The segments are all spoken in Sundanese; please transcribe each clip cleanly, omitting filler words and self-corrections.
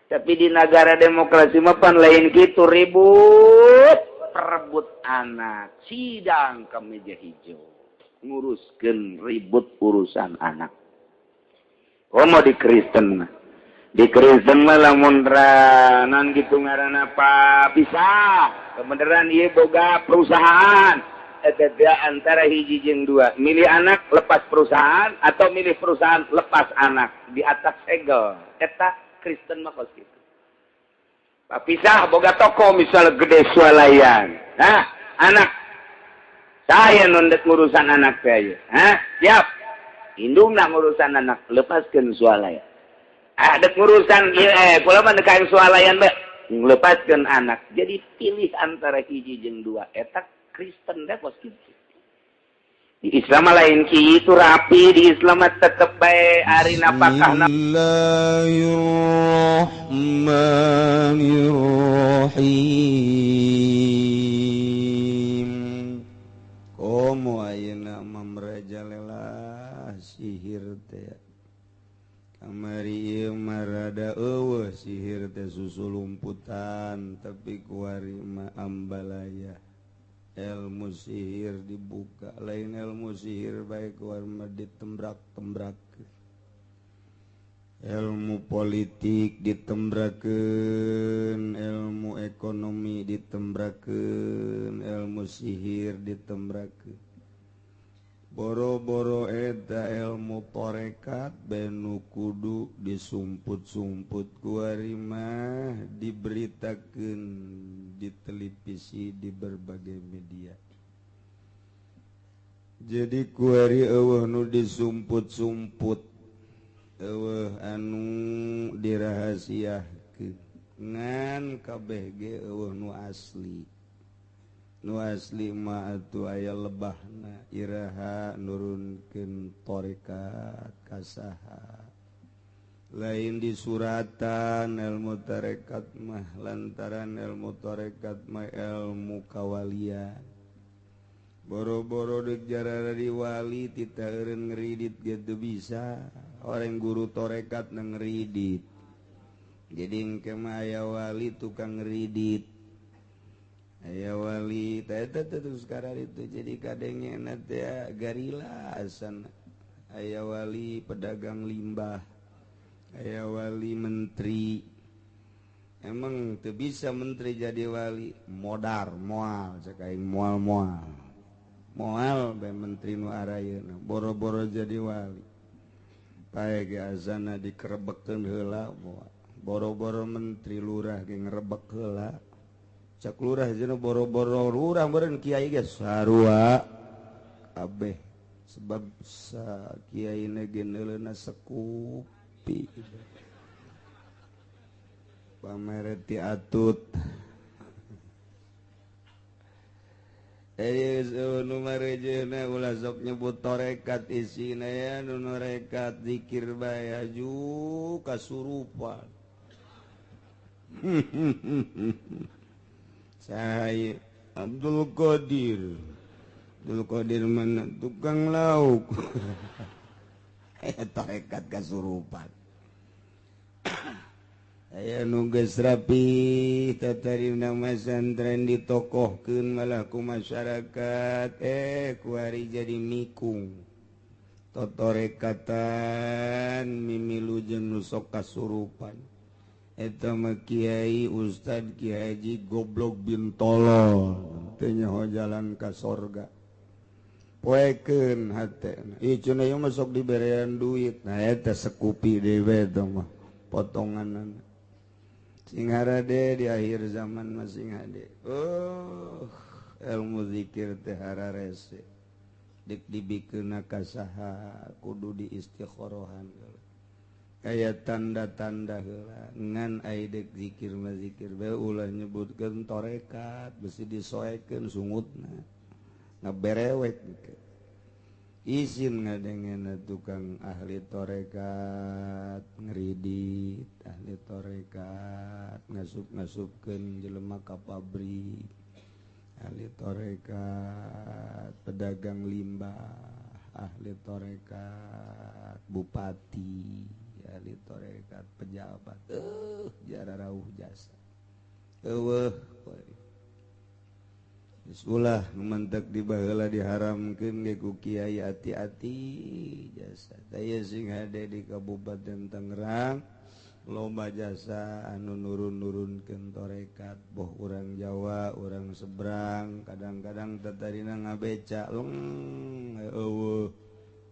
Tapi di negara demokrasi mah pan lain gitu, ribut perebut anak, sidang ke meja hijau, nguruskan ribut urusan anak. Oh, mau di Kristen mah. Di Kristen mah lamun non gitu ngaranna pisah kebenaran ieu boga perusahaan, eta antara hiji jeung dua, milih anak lepas perusahaan atau milih perusahaan lepas anak, di atas segel. Eta Kristen mah kos gitu. Papisah boga toko misal gede swalayan. Nah, anak saya nu ndek ngurusan anak saya. Hah? Siap. Indungna ngurusan anak, lepaskan swalayan. Ada ngurusan ieu kula mah dek swalayan bae. Lepaskan anak. Jadi pilih antara hiji jeung dua. Eta Kristen deh kos gitu. Di Islam lain itu rapi, di Islam tetep bae ari napakahna. Bismillahirrahmanirrahim. Komo ayeuna mamrajalela sihir teh. Kamari ieu mah rada eueuh sihir teh susulumputan, tapi kuari mah ambalaya. Ilmu sihir dibuka, lain ilmu sihir baik warma ditembrak-tembrak, ilmu politik ditembrakeun, ilmu ekonomi ditembrakeun, ilmu sihir ditembrakeun, boro-boro eta ilmu torekat benu kudu disumput-sumput, kuari mah diberitakeun di televisi, di berbagai media. Jadi kuari eueuh nu disumput-sumput, eueuh anu dirahasiakeun, ngan kabeh ge eueuh nu asli. Nu asli mah atuh aya lebahna, iraha nurunkeun tarekat kasaha, lain di suratan ilmu tarekat mah, lantaran ilmu tarekat mah ilmu kawalian. Boro-boro deuk jarara di wali, tita eureun ngeridit ge teu bisa. Orang guru tarekat na ngeridit, jadi engke mah aya wali tukang ngeridit, aya wali eta terus sekarang itu. Jadi kadengena teh garila asana, aya wali pedagang limbah, aya wali menteri. Emang teu bisa menteri jadi wali? Modar moal, cek aing moal, moal moal bae menteri nu arayeuna. Boro-boro jadi wali, pae ge azana dikerebekkeun heula moal. Boro-boro menteri, lurah ge ngerebek heula. Cak lurah jeung boro-boro lurah, meureun kiai ge sarua kabeh, sebab sa kiai ge neuleuna sekupi pamereti atut. Eh, nu marejena ulah sok nyebut torekat, isina ya nu norekat zikir bae aju kasurupan. Saya Abdul Qadir, Abdul Qadir mana tukang lauk. Torekat kasurupan. Aya nu geus rapi tatarima masantren, ditokohkeun malah ku masyarakat, kuari jadi mikung totorekatan, mimilu jeung nu sok kasurupan. Eta mah kiai, ustad, kiai haji goblok bin tolol, teu nyaho jalan ka sorga. Poekeun hatena, ieu cenah ieu mah sok diberean duit. Nah, eta sekupi deui eta mah potonganana. Sing harade di akhir zaman mah sing hade. Oh, ilmu zikir teh hararese. Dek dibikeunna ka saha kudu diistikhorohan heula. Aya tanda-tanda heula, ngan ai dek zikir mah zikir bae, ulah nyebutkeun torekat, besi disoekeun sungutna. Ngaberewek izin ngadengena tukang ahli torekat ngeridit, ahli torekat ngasup-ngasupkeun jelema ka pabrik, ahli torekat pedagang limbah, ahli torekat bupati. ahli tarekat pejabat jara rauh jasa eueuh. Geus ulah nu mantak di baheula diharamkeun ge ku kiai, hati-hati jasa. Taya sing hade di Kabupaten Tangerang loba jasa anu nurun-nurunkeun tarekat, boh urang Jawa, urang seberang, kadang-kadang tatarina ngabeca leng eueuh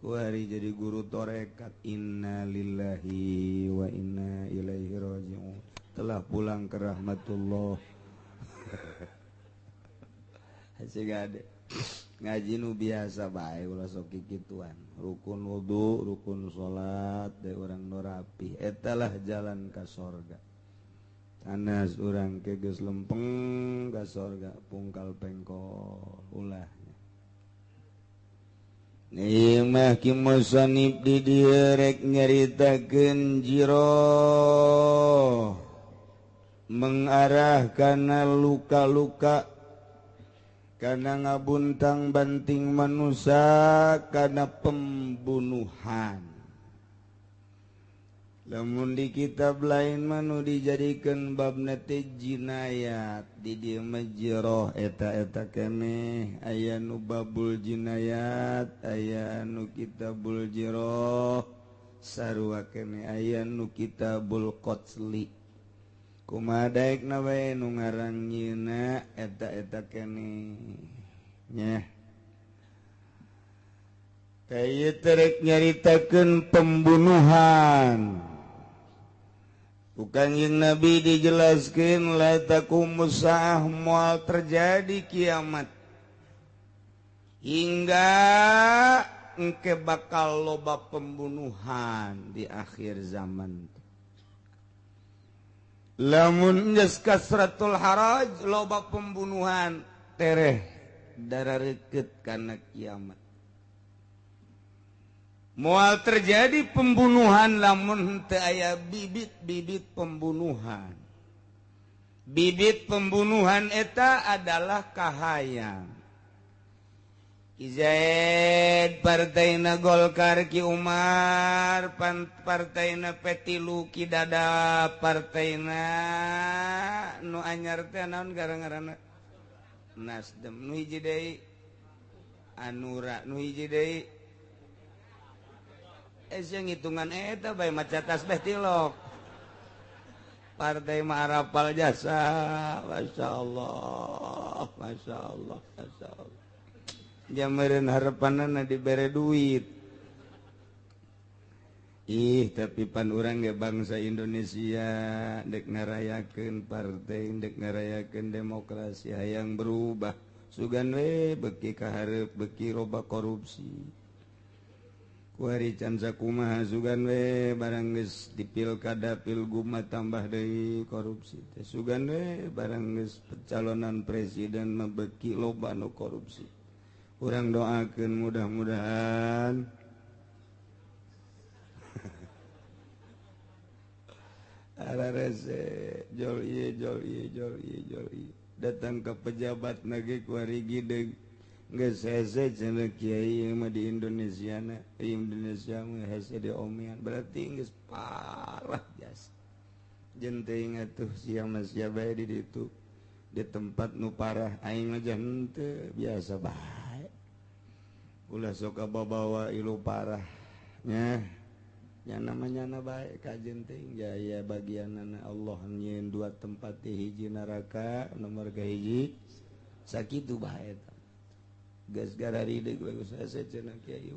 kuari jadi guru tarekat. Innalillahi wa inna ilaihi rajiun, telah pulang ke rahmatullah. Sehingga ngaji nu biasa bae, ulah sok kikituan. Rukun wudu, rukun salat de urang nu rapi, eta lah jalan ka sorga. Sanes urang ke geus lempeng ka sorga pungkal pengkol ulah. Nih mah ki musannif di dieu rek nyaritakeun jiroh, mengarah kana luka-luka, karena ngabuntang banting manusia karena pembunuhan. Lamun di kitab lain manu dijadikan bab teh jinayat, di dieu mah jiroh eta-eta keneh. Aya nu babul jinayat, aya nu kitabul jiroh, sarua keneh aya nu kitabul qatli. Kumaha daekna bae nu ngarang nyieuna eta-eta keneh nya. Teh terek nyaritakeun pembunuhan. Ku Kanjeng Nabi dijelaskeun la taqumus saah, moal terjadi kiamat hingga engke bakal loba pembunuhan di akhir zaman. Lamun geus kasratul haraj, loba pembunuhan, tereh darah reket kana kiamat. Moal terjadi pembunuhan lamun teu aya bibit-bibit pembunuhan. Bibit pembunuhan eta adalah kahayang. Ki Zaid partaina Golkar, Ki Umar partaina P3, Ki Dada partaina nu anyar teh naon gara-garana Nasdem, nu hiji deui Anura, nu hiji deui sia ngitungan eta bae maca tasbih tilok. Partai mah arapal jasa. Masya Allah, Masya Allah, Masya Allah. Jameureun harepanana dibere duit. Ih, tapi pan urang ge bangsa Indonesia dek ngarayakeun partai, dek ngarayakeun demokrasi, hayang berubah. Sugan we beki kahareup beki loba korupsi. Kuari can sakumaha sugan we barang geus di pilkada pilgub mah tambah deui korupsi teh. Sugan we barang geus pencalonan presiden mah beki loba nu korupsi. Urang doakeun mudah-mudahan ararese jol ieu jol ieu jol ieu jol ieu datang ke pejabat nage kuari gideg geus hese cenah kiai mah di Indonesia na Indonesia mah hese di omean, berarti geus parah jasa. Jeung teuing atuh sia mah sia bae di ditu di tempat nu parah, aing mah henteu biasa bae. Ulah sok bawa ilu parah nya nya namanya na bae kajen teuing jaya bagianana Allah nyieun dua tempat, di hiji neraka nomor ka hiji sakitu bae eta. Geus gararideug we geus hese cenah kiai,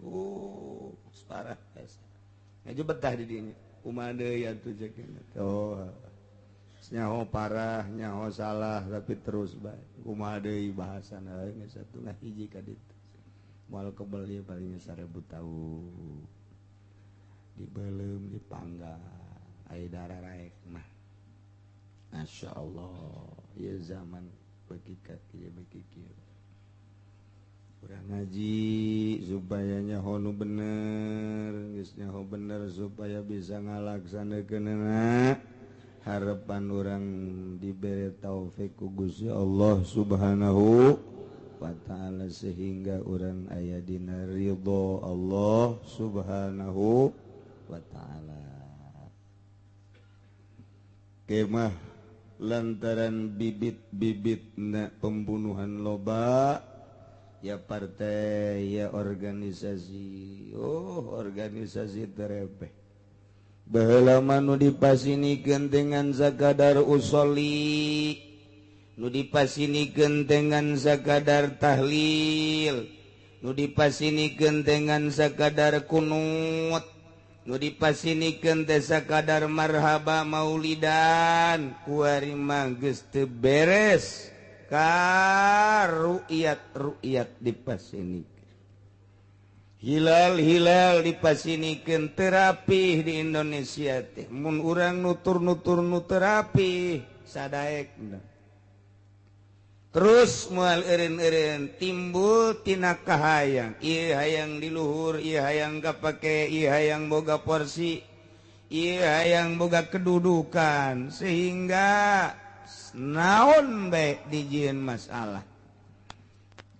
parah hese ngaji betah di dinya kumaha deui atuh cek. Oh, nyaho parah, nyaho salah, tapi terus bae kumaha deui bahasana geus satu hiji ka ditu. Moal kebel ieu paling 1000 tahun dibelem dipanggang aya darah raek mah. Masya Allah, ieu zaman beki ka kieu beki kieu. Urang ngaji supaya nyaho nu bener, geus nyaho bener supaya bisa ngalaksanakeunana. Harapan orang diberi taufik ku Gusti Allah Subhanahu wa ta'ala sehingga orang aya dina ridho Allah Subhanahu wa ta'ala. Kemah lantaran bibit-bibit na pembunuhan loba ya partai ya organisasi. Oh, organisasi terepeh. Baheula mah nu dipasinikeun dengan sakadar usoli, nu dipasinikeun dengan sakadar tahlil, nu dipasinikeun dengan sakadar kunut, nu dipasinikeun teh sakadar marhaba maulidan. Kuari mah geus teu beres ka ru'yat-ru'yat dipasinikeun, hilal-hilal dipasinikeun terapi di Indonesia teh. Mun urang nutur-nutur nu terapi sadaekna terus moal eureun-eureun timbul tina kahayang. Ieu hayang di luhur, ieu hayang kapake, ieu hayang boga porsi, ieu hayang boga kedudukan, sehingga naon bae dijieun masalah.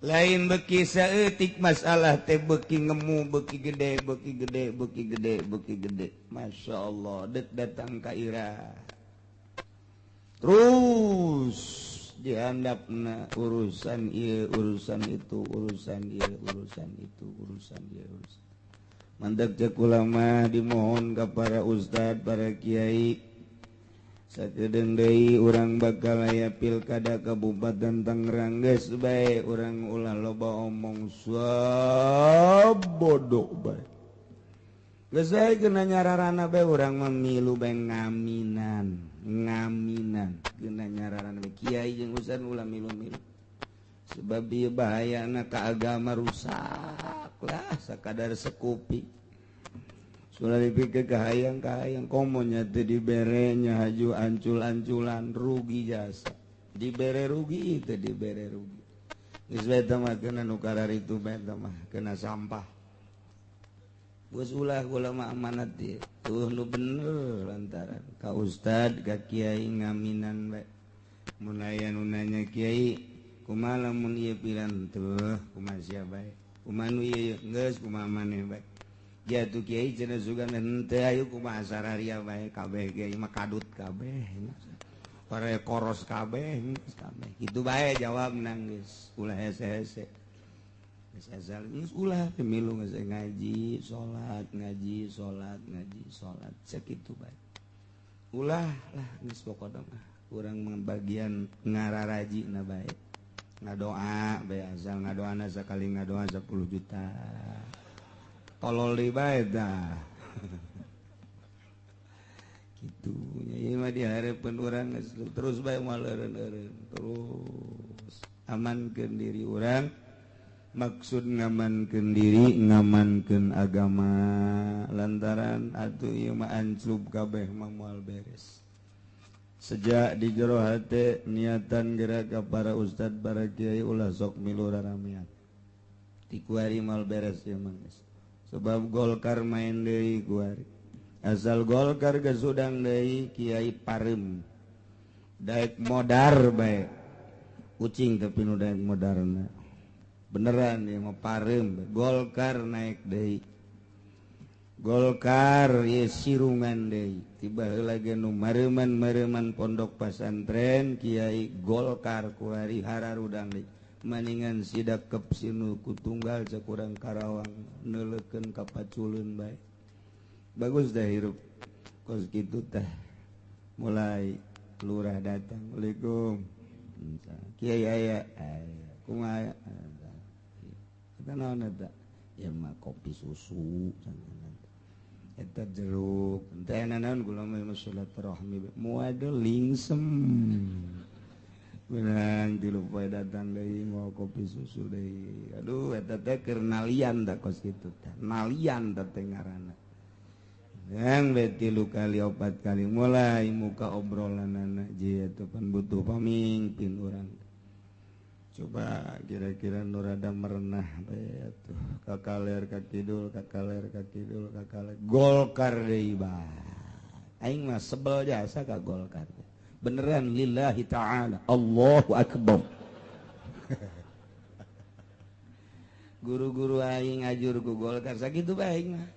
Lain beki saeutik masalah teh beki ngemu, beki gede, beki gede, beki gede, beki gede. Masya Allah, dek datang ka ira. Terus dihandapna urusan ieu, urusan itu, urusan ieu, urusan itu, urusan ieu, urusan. Mantak cek ulama dimohon ka para ustad, para kiai, sakedeung deui urang bakal aya pilkada Kabupaten Tangerang, geus bae urang ulah loba omong sabodo bae. Geus bae geuna nyararana bae urang mah milu bae ngaminan, ngaminan geuna nyararana bae. Kiai jeung ustad ulah milu-milu. Sebab ieu bahayana ka agama rusak lah sakadar sekupi. Sudah dipikir kahayang-kahayang komonya teu diberenya haju ancul-anculan rugi jasa. Dibere rugi teu dibere rugi. Geus bae teh mah kena nu kararitu bae teh mah kena sampah. Geus ulah kula mah amanat ieu. Tuh nu bener lantaran ka ustad ka kiai ngaminan bae. Mun aya nu nanya kiai kumaha lamun ieu pilan tuh kumaha sia bae. Kumaha nu ieu geus kumaha maneh bae. Jatuh kiai cenah sugan henteu ayu kumaha sararia bae kabeh kiai mah kadut kabeh. Pare koros kabeh geus kabeh. Kitu bae jawab geus ulah hese-hese. Geus asal geus ulah pemilu geus ngaji, salat, ngaji, salat, ngaji, salat sakitu bae. Ulah lah geus pokona mah urang mah bagian ngararajina bae. Ngadoa bae asal ngadoana sakali ngadoa 10 juta. Tolol deui bae tah. Kitu nya ieu mah dihareupeun urang geus terus bae moal eureun-eureun terus amankeun diri urang. Maksud ngamankeun diri ngamankeun agama lantaran atuh ieu mah anclub kabeh mah moal beres. Sejak di jero hate niatan gerak ka para ustad para kiai ulah sok milu raramean. Ti kuari moal beres ieu mah geus. Sebab Golkar main deui kuari. Asal Golkar geus hudang deui kiai pareum. Daek modar bae. Ucing tapi nu daek modarna. Beneran ieu mah pareum. Golkar naik deui. Golkar ieu sirungan deui. Tiba heula ge nu mareuman-mareuman pondok pasantren kiai Golkar kuari hararudang deui. Maningan sidak kep sinu kutunggal cakurang Karawang neuleukeun ka paculeun bae. Bagus dah hirup kos kitu teh. Mulai lurah datang, "Assalamualaikum." Kiai aya, kumaha? Eta naon eta? Ya mah kopi susu eta jeruk. Teh naon kula mah silaturahmi. Moal lingsem. Menang tilu poe datang deui mau kopi susu deui. Aduh eta teh keur nalian da kos kitu teh. Nalian teh ngaranna. Yang bae tilu kali opat kali mulai muka obrolanana je eta pan butuh pamimpin urang. Coba kira-kira nu rada merenah bae atuh ka kaler ka kidul ka kaler ka kidul ka kaler. Golkar deui bae. Aing mah sebel jasa ka Golkar. Beneran lillahi ta'ala Allahu akbar. Guru-guru aing ajur ku Golkar sakitu bae aing mah.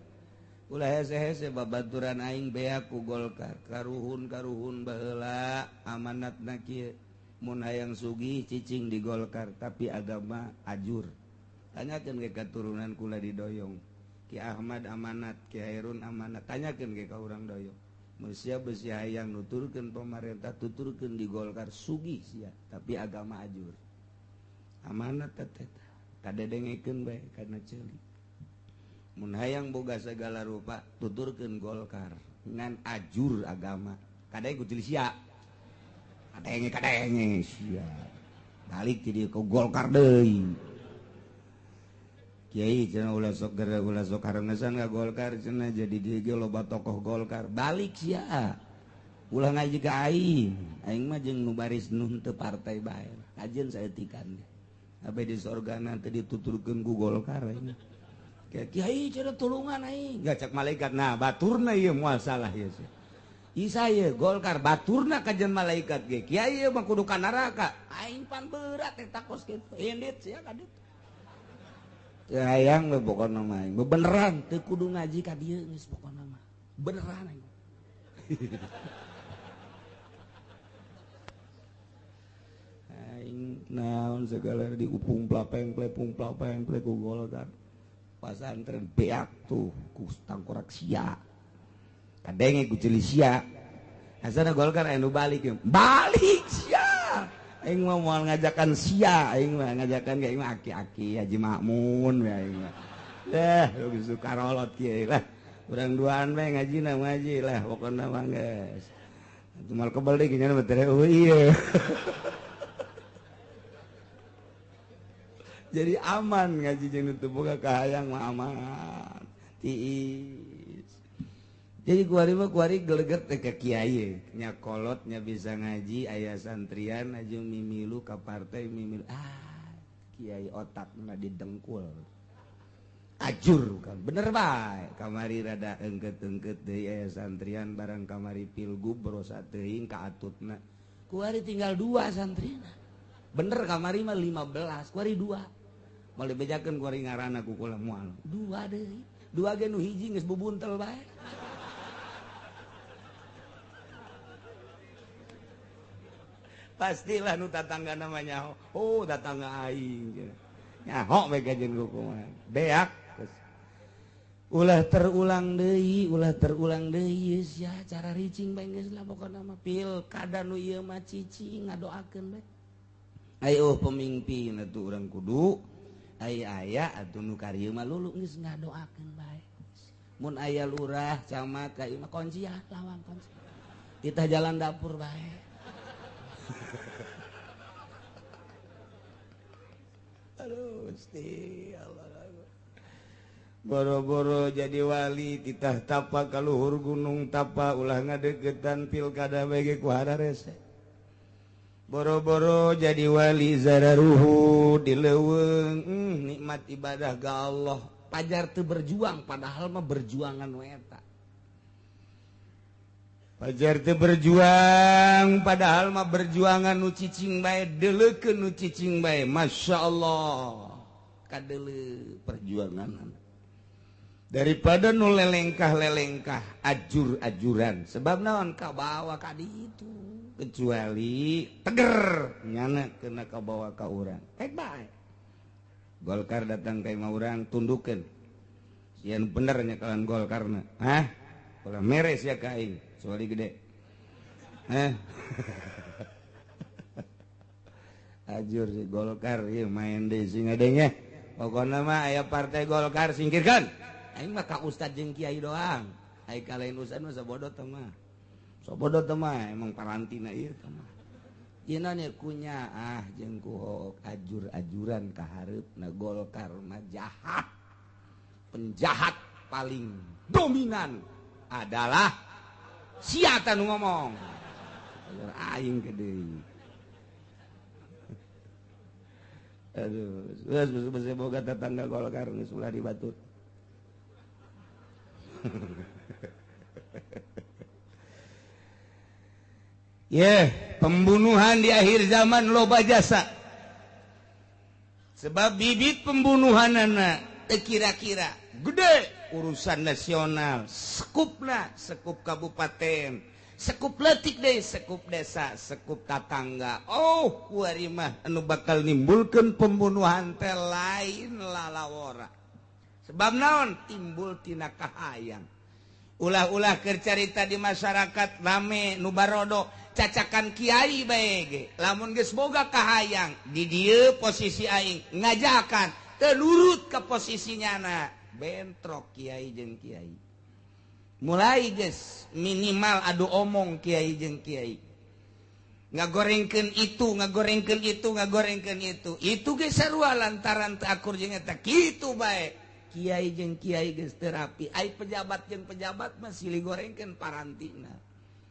Ulah hese-hese babaturan aing beak ku Golkar karuhun-karuhun baheula amanatna kieu mun hayang sugih cicing di Golkar tapi agama ajur. Tanyakeun ge katurunan kula di Doyong. Ki Ahmad amanat, Ki Hairun amanat, tanyakeun ge ka urang Doyong. Mun sia beusi hayang nuturkeun pamarentah tuturkeun di Golkar sugih sia tapi agama ajur. Amanat teh kadedengekeun bae kana ceuli. Mun hayang boga segala rupa tuturkeun Golkar ngan ajur agama kadang ku sia kadenge kadenge sia balik ti dieu ku Golkar deui kiai cenah ulah sok geura ulah sok harengesan ka Golkar cenah jadi dieu ge loba tokoh Golkar balik sia ulah ngaji ka aing aing mah jeung nu baris nu teu partai bae kajeun saeutikan abe di sorgana teu dituturkeun ku Golkar aing. Kiai cenah tulungan aing gak cek malaikat nah baturna ieu moal salah ieu sih. Isa ieu Golkar baturna kajen malaikat ge kiai ieu mah kudu ka neraka aing pan berat eta kos kitu indit sia ka ditu. Teu hayang we pokona mah aing beneran teu kudu ngaji ka dieu geus pokona mah beneran aing. Aing naon segala diupung plapeng plepung plapeng ple ku Golkar. Pasantren beak tuh ku tangkorak sia kadenge ku ceuli sia asana Golkar anu balik balik sia aing mah moal ngajakan sia aing mah ngajakan ka aing mah aki-aki Haji Makmun we aing mah deh geus karolot kieu lah urang duaan we ngajina ngaji lah pokona mah geus atuh mal kebel deui nya mah teh eueuh ieu. Jadi aman ngaji jeung nu teu boga kahayang mah aman tiis. Jadi kuari mah kuari geleget teh ka kiai nya kolotnya bisa ngaji aya santrian aju mimilu ka partai mimilu ah kiai otakna didengkul ajur kan bener bae kamari rada engket-engket deui aya santrian barang kamari pilgub berosa teuing ka atutna kuari tinggal 2 santrina bener kamari mah 15 kuari 2 mal dibejakeun kuari ngaranna ku kula moal 2 deui 2 ge nu hiji geus bubuntel bae. Pastilah nu tatangga namanya oh tatangga aing nyaho we kajeun ku kumaha beak ulah terulang deui sia cara ricing bae geus lah pokona mah pilkada nu ieu mah cicing ngadoakeun bae. Ayo pemimpin atuh urang kudu aya aya atuh nu karieu mah lulu geus ngadoakeun bae. Mun aya lurah camat ka ieu mah kuncian lawang kunci. Titah jalan dapur bae. Aduh Gusti Allah. Boro-boro jadi wali titah tapa ka luhur gunung tapa ulah ngadeukeutan pilkada bae ge ku hararese. Boro-boro jadi wali zararuhu di leuweung nikmat ibadah ga Allah pajar teu berjuang padahal mah berjuangan we eta pajar teu berjuang padahal mah berjuangan nu cicing bae deuleukeun nu cicing bae Masya Allah kadeuleu perjuangan daripada nu lelengkah-lelengkah ajur-ajuran sebab naon kabawa ka ditu kecuali teger nyana kena kabawa ka urang baik bae Golkar datang ka imah urang tundukeun sieun bener nya kalan Golkarna hah ulah mere sia ka aing soali gede hah ajur si Golkar ieu main deui sing adenya pokona mah aya partai Golkar singkirkan aing mah ka ustad jeung kiai doang ai ka lain ustad mah sabodo teh mah sobodo teh mah emang karantina ieu teh mah Ieu nya kunya ah jeung ku hook ajur-ajuran ka hareupna Golkar mah jahat. Penjahat paling dominan adalah sia teh nu ngomong. Aing ke deui. Aduh, geus geus boga tetangga Golkar geus ulah dibatut. Yeah, pembunuhan di akhir zaman loba jasa. Sebab bibit pembunuhan anak kira-kira Gede urusan nasional, sekupna sekup kabupaten, sekup letik deh, sekup desa, sekup tatangga. Oh, kuari mah anu bakal nimbulkeun pembunuhan teh lain lalawora. Sebab naon timbul tina kahayang. Ulah-ulah keur carita di masyarakat rame nu barodo cacakan kiai bae ge. Lamun geus boga kahayang di dieu posisi aing ngajakan teu nurut ke posisinya na bentrok kiai jeung kiai. Mulai geus minimal adu omong kiai jeung kiai. Ngagorengkeun itu, ngagorengkeun itu, ngagorengkeun itu. Itu ge sarua lantaran teu akur jeung eta kitu bae. Kiai jeung kiai geus teu rapi. Ai pejabat jeung pejabat mah silih gorengkeun parantina.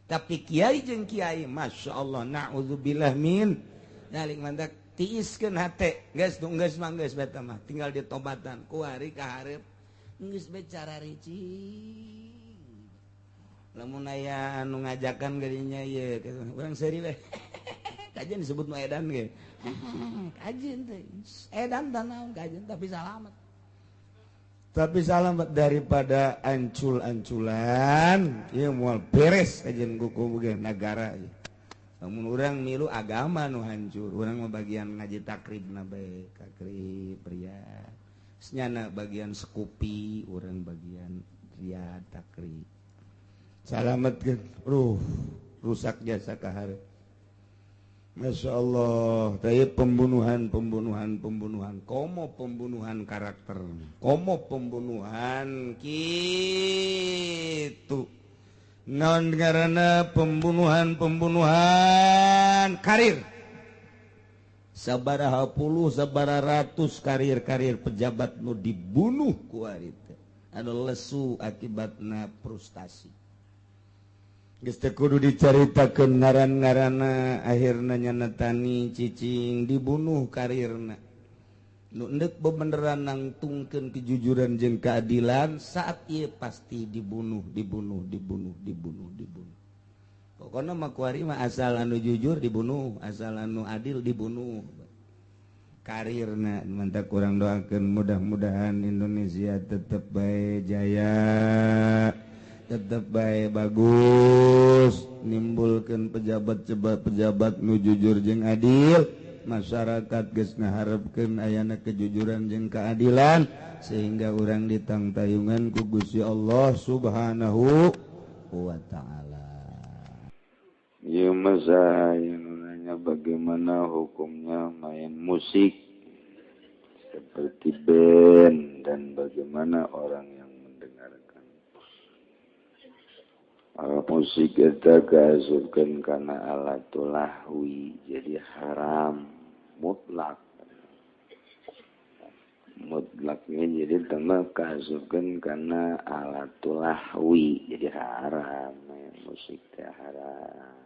Tapi kiai jeung kiai Masya Allah na'udzubillah min dzalik mantak tiiskeun hate geus geus mah geus beta mah tinggal ditobatan kuari ka hareup geus be cara ricing. Lamun aya anu ngajakan gadinya ieu urang seuri we. Kajian disebut nu edan ge. Kajian teh edan tah naon kajian tapi salamet. Tapi salamet daripada ancul-anculan ieu moal beres kajian kuku ge nagara ieu. Lamun urang milu agama nu hancur, urang mah bagian ngaji takribna bae, takrib riyad. Senyana bagian sekupi, urang bagian riyad takrib. Salamet kan, rusak jasa kahar. Masya Allah, tapi pembunuhan, pembunuhan, pembunuhan, komo pembunuhan karakter, komo pembunuhan gitu. Non karena pembunuhan, pembunuhan karir. Sabaraha puluh, sabaraha ratus karir-karir pejabat nu dibunuh ku ari teh. Anu lesu akibatna frustasi. Geus teu kudu dicaritakeun ngaran-ngaranna akhirna nyana tani cicing dibunuh karirna. Nu endek bebeneran nangtungkeun kejujuran jeung keadilan saat ieu pasti dibunuh, dibunuh, dibunuh, dibunuh, dibunuh. Pokona mah kuari mah asal anu jujur dibunuh, asal anu adil dibunuh. Karirna mantap kurang doakeun mudah-mudahan Indonesia tetep bae jaya. Tetep bae bagus, nimbulkeun pejabat-pejabat nu jujur jeung adil, masyarakat geus ngaharepkeun ayana kejujuran jeung keadilan sehingga urang ditangtayungan ku Gusti Allah Subhanahu wa taala. Ieu mah saya nanya bagaimana hukumnya main musik seperti band dan bagaimana orang yang mendengarkan. Alat musik eta kaasupkeun kana alatul lahwi jadi haram mutlak. Mutlaknya jadi tambah kaasupkeun kana alatul lahwi jadi haram main musik teh haram.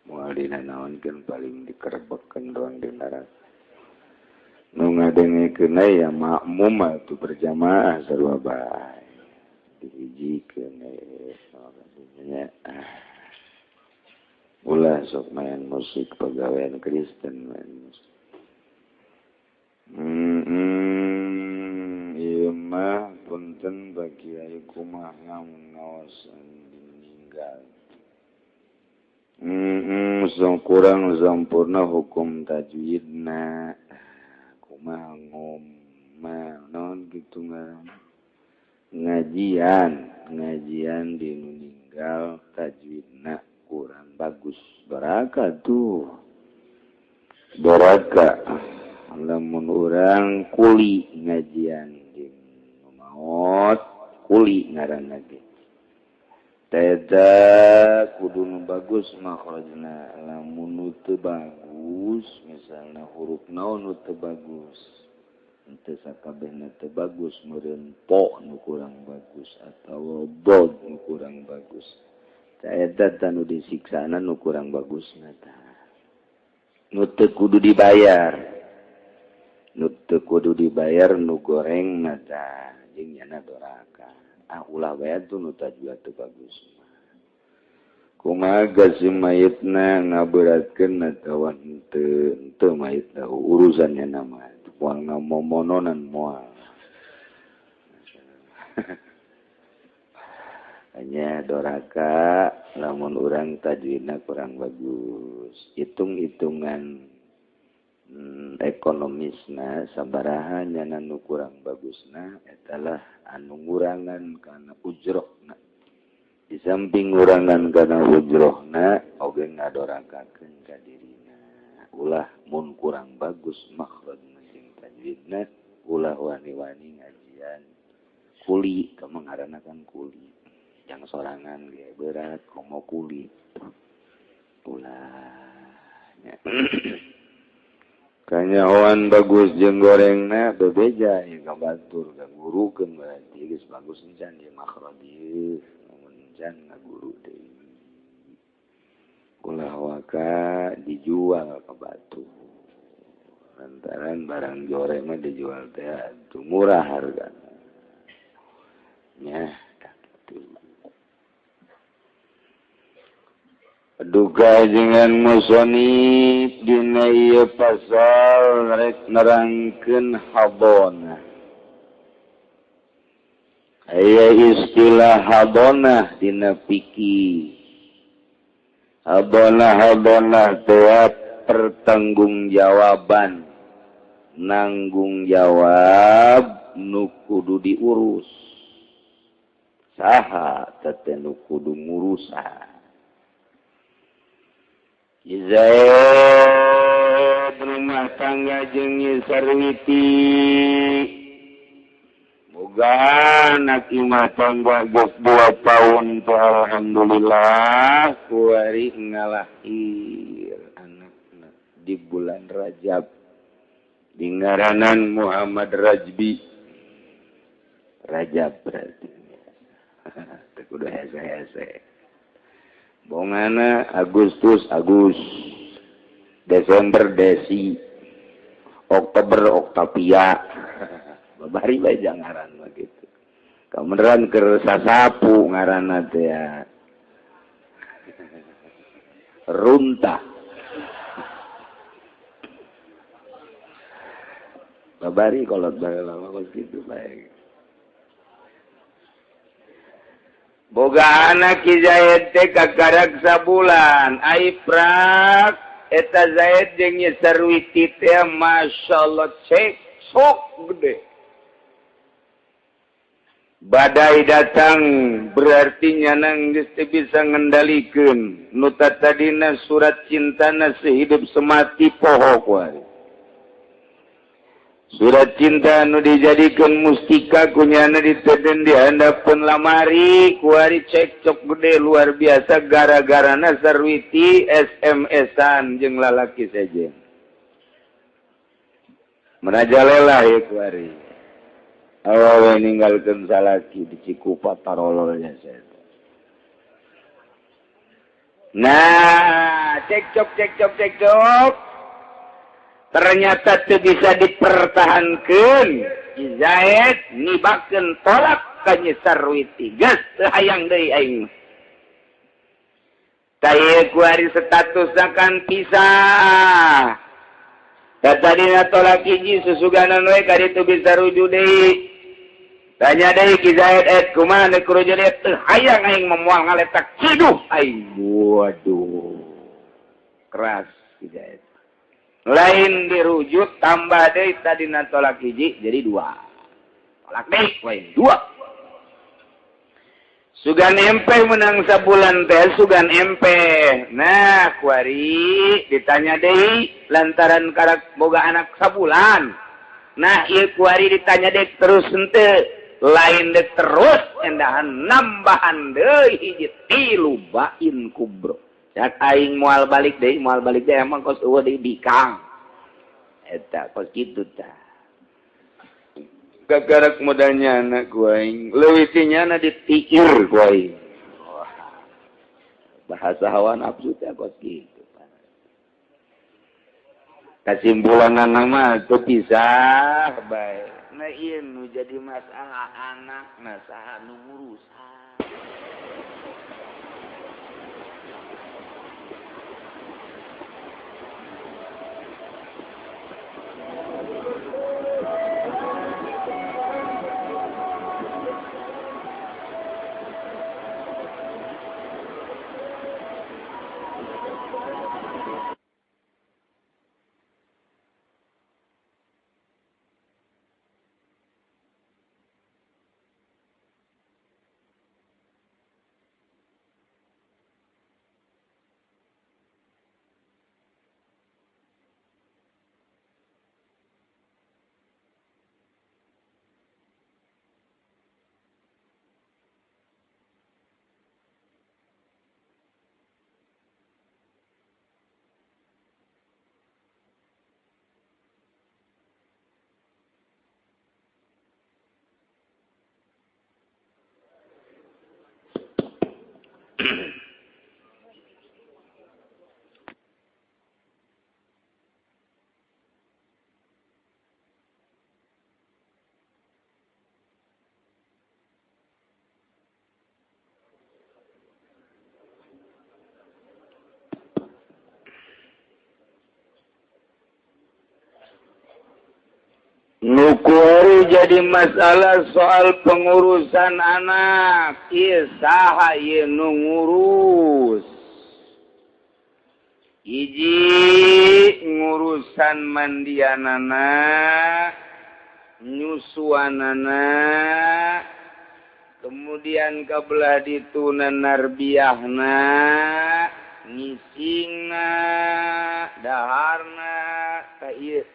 Moal dina naonkeun paling dikerebekkeun doang di neraka. Nu ngadengekeun ya makmum atuh berjamaah sarua bae. Dihijikeun nya ulah sok main musik pegawaian Kristen main musik. Ieu mah punten bagi kiai kumaha ngawasan meninggal. So kurang sampurna hukum tajwidna kumaha ngomel naon kitu ngaran ngajian di meninggal tajwidna kurang bagus baraka tuh baraka lamun urang kuli ngajian di maot kuli ngaranna ge teta kudu nu bagus makhrajna lamun nu teu bagus misalna huruf naon nu teu bagus teu sakabehna teu bagus meureun po nu kurang bagus atawa bod nu kurang bagus eta tah nu disiksana nu kurang bagusna tah nu teu kudu dibayar nu teu kudu dibayar nu gorengna tah jeung nyana doraka. Ah ulah bae tuh nu tajwid teu bagus mah. Kumaha si mayitna ngaberatkeun atawa henteu mayitna urusannya nama moal ngamomononan moal. Hanya doraka lamun urang tajwidna kurang bagus. Hitung-hitungan ekonomisna sabaraha nyana nu kurang bagusna etalah anu ngurangan kana ujrohna. Di samping ngurangan kana ujrohna oge ngadorakakeun ka dirina. Ulah mun kurang bagus makhrajna jeung tajwidna ulah wani-wani ngajian kuli, kamu kan kuli. Yang sorangan ge berat komo kuli. Ulah nya. Kanyahoan bagus jeung gorengna bebeja ieu ka batur ka gurukeun berarti geus bagus encan di makhraj ieu mun encan ngaguru deui. Ulah waka dijual ka batur. Lantaran barang goreng mah dijual teh atuh murah hargana. Nya kitu. Duka dengan musonif dina ieu pasal rek nerangkeun habonah. Aya istilah habonah dina fikih. Habonah teh pertanggungjawaban, nanggung jawab nu kudu diurus. Saha teh nu kudu ngurusan. Zaid rumah tangga jeung Sarwiti boga anak imah tangga geus 2 tahun teh alhamdulillah kuari ngalahir anakna di bulan Rajab di ngaranan Muhammad Rajbi. Rajab berarti teu kudu hese-hese. Bongana Agustus Agus, Desember Desi, Oktober Oktavia. Babari bae ngaran mah kitu. Kameneran keur sasapu ngaranna teh ya. Runtah. Babari kolot baheula mah kos kitu bae. Boga anak Ki Zaid teh kakarak sabulan. Ai prak eta Zaid jeung Nyi Sarwiti teh masyaallah cek sok gede. Badai datang berarti nyanang geus teu bisa ngendalikeun. Nu tatadina surat cintana sehidup semati poho kuari. Surat cinta nu dijadikan mustika kunyana diteden di handapeun lamari kuari cekcok gede luar biasa gara-garana Sarwiti SMS-an jeung lalaki sejen. Merajalela ya kuari. Awewe ninggalkeun salaki di Cikupa tarololnya saya. Nah, cekcok cekcok cekcok. Ternyata teu bisa dipertahankeun. Zaid nibakeun tolak ka Nyi Sarwiti. Geus teu hayang deui aing. Tah ieu kuari statusna kan pisah. Tadina tolak hiji susuganan we ka ditu bisa rujuk deui. Tanya deui Ki Zaid et kumaha deuk rujuk deui teu hayang aing moal ngaletak ciduh aing. Waduh. Keras Ki Zaid. Lain dirujuk tambah deui tadina tolak hiji jadi 2. Tolak deui lain 2. Sugan empe menang sabulan teh sugan empe. Nah, kuari ditanya deui lantaran karak boga anak sabulan. Nah, ieu kuari ditanya deui terus henteu. Lain deui terus endahan nambahan deui hiji 3 bain kubro. Cak aing moal balik deui emang kos eueuh deui bikang. Eta kos kitu tah. Gagarak modalnya anak ku aing, leuwih ti nyana ditiir ku aing. Wah. Bahasa hawa nafsu teh kos kitu. Kasimpulan mah teu pisah bae. Nah ieu nu jadi masalah anak, nah saha nu ngurusan. Nukuari jadi masalah soal pengurusan anak. Ieu saha ieu nu ngurus? Hiji ngurusan mandianana, nyusuanana, kemudian kabelah dituna narbiahna, ngisingna, daharna, ka ieu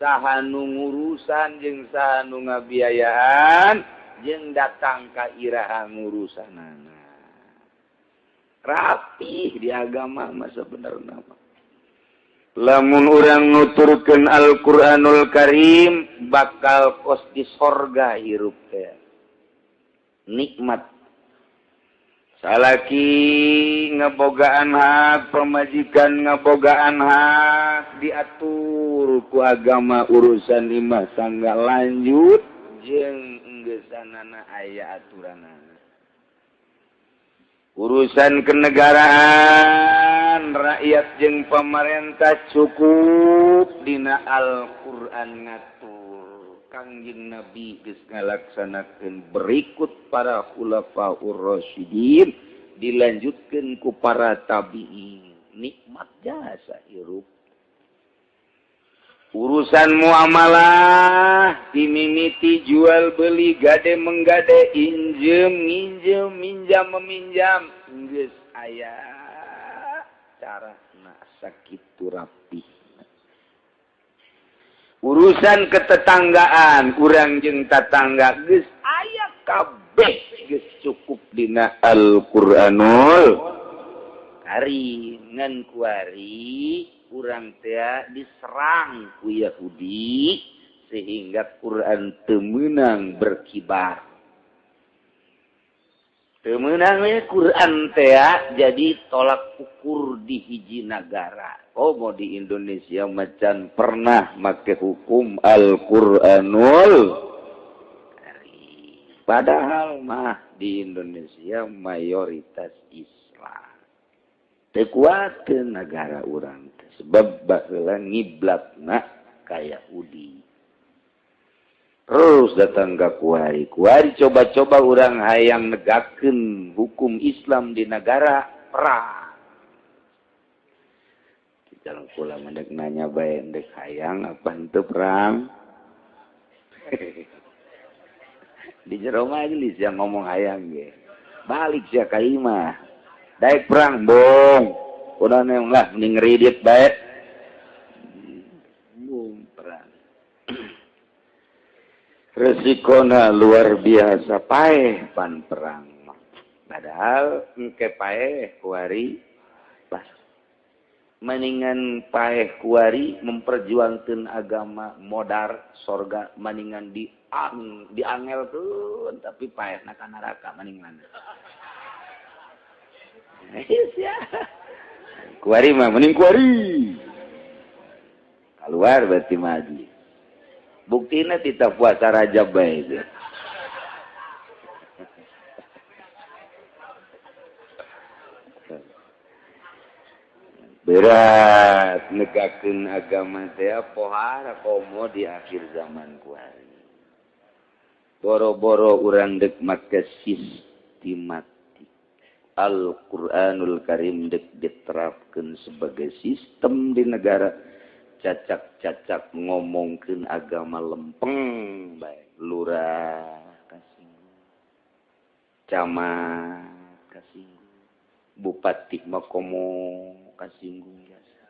saha nu ngurusan jeung saha nu ngabiayaan jeung datang ka iraha ngurusanana. Rapih di agama mah sabenerna mah. Lamun urang nuturkeun Al-Qur'anul Karim bakal kos di sorga hirup teh. Nikmat. Salaki ngebogaan hak, pemajikan ngebogaan hak, diatur ku agama urusan imah tangga lanjut jeung enggesanana aya aturanana. Urusan kenegaraan, rakyat jeung pemerintah cukup dina Al-Qur'an ngatur. Kangjeng Nabi geus ngalaksanakeun berikut para khulafaur rasyidin dilanjutkeun ku para tabi'in. Nikmat jasa hirup. Urusan muamalah dimimiti jual beli gade menggade injem nginjem minjam meminjam geus aya carana sakitu rapih. Urusan ketetanggaan urang jeung tatangga geus aya kabeh geus cukup dina Al-Qur'anul Karim. Ngan kuari urang teh diserang ku Yahudi sehingga Quran teu meunang berkibar. Teu meunang we Quran teh jadi tolak ukur di hiji nagara. Oh, mau di Indonesia macan pernah make hukum Al-Qur'anul Karim. Padahal mah di Indonesia mayoritas Islam. Teu kuateun nagara urang teh sebab baheula ngiblatna ka Yahudi. Terus datang ka kuari. Kuari coba-coba urang hayang negakeun hukum Islam di nagara perang. Jalan kula mendek nanya bae ndek hayang apa henteu perang. Di jero majelis yang ngomong hayang ge. Balik sia ka imah. Daek perang bong. Udah lah mending ngridit bae. Bung perang. Resikona luar biasa paeh pan perang. Padahal engke paeh kuari pas. Maningan paeh kuari memperjuangkan agama modar sorga maningan diangelkeun tapi paehna ka neraka maningan. Ya. Kuari mah mending kuari. Keluar berarti majlis. Buktina tita puasa Rajab bae itu. Berat negakeun agama teh pohara komo di akhir zaman kuari. Boro-boro urang deuk make sistematik. Al-Qur'anul Karim deuk diterapkeun sebagai sistem di negara. Cacak-cacak ngomongkeun agama lempeng bae. Lurah kasinggung, camat kasinggung, bupati mah komo kasinggung biasa.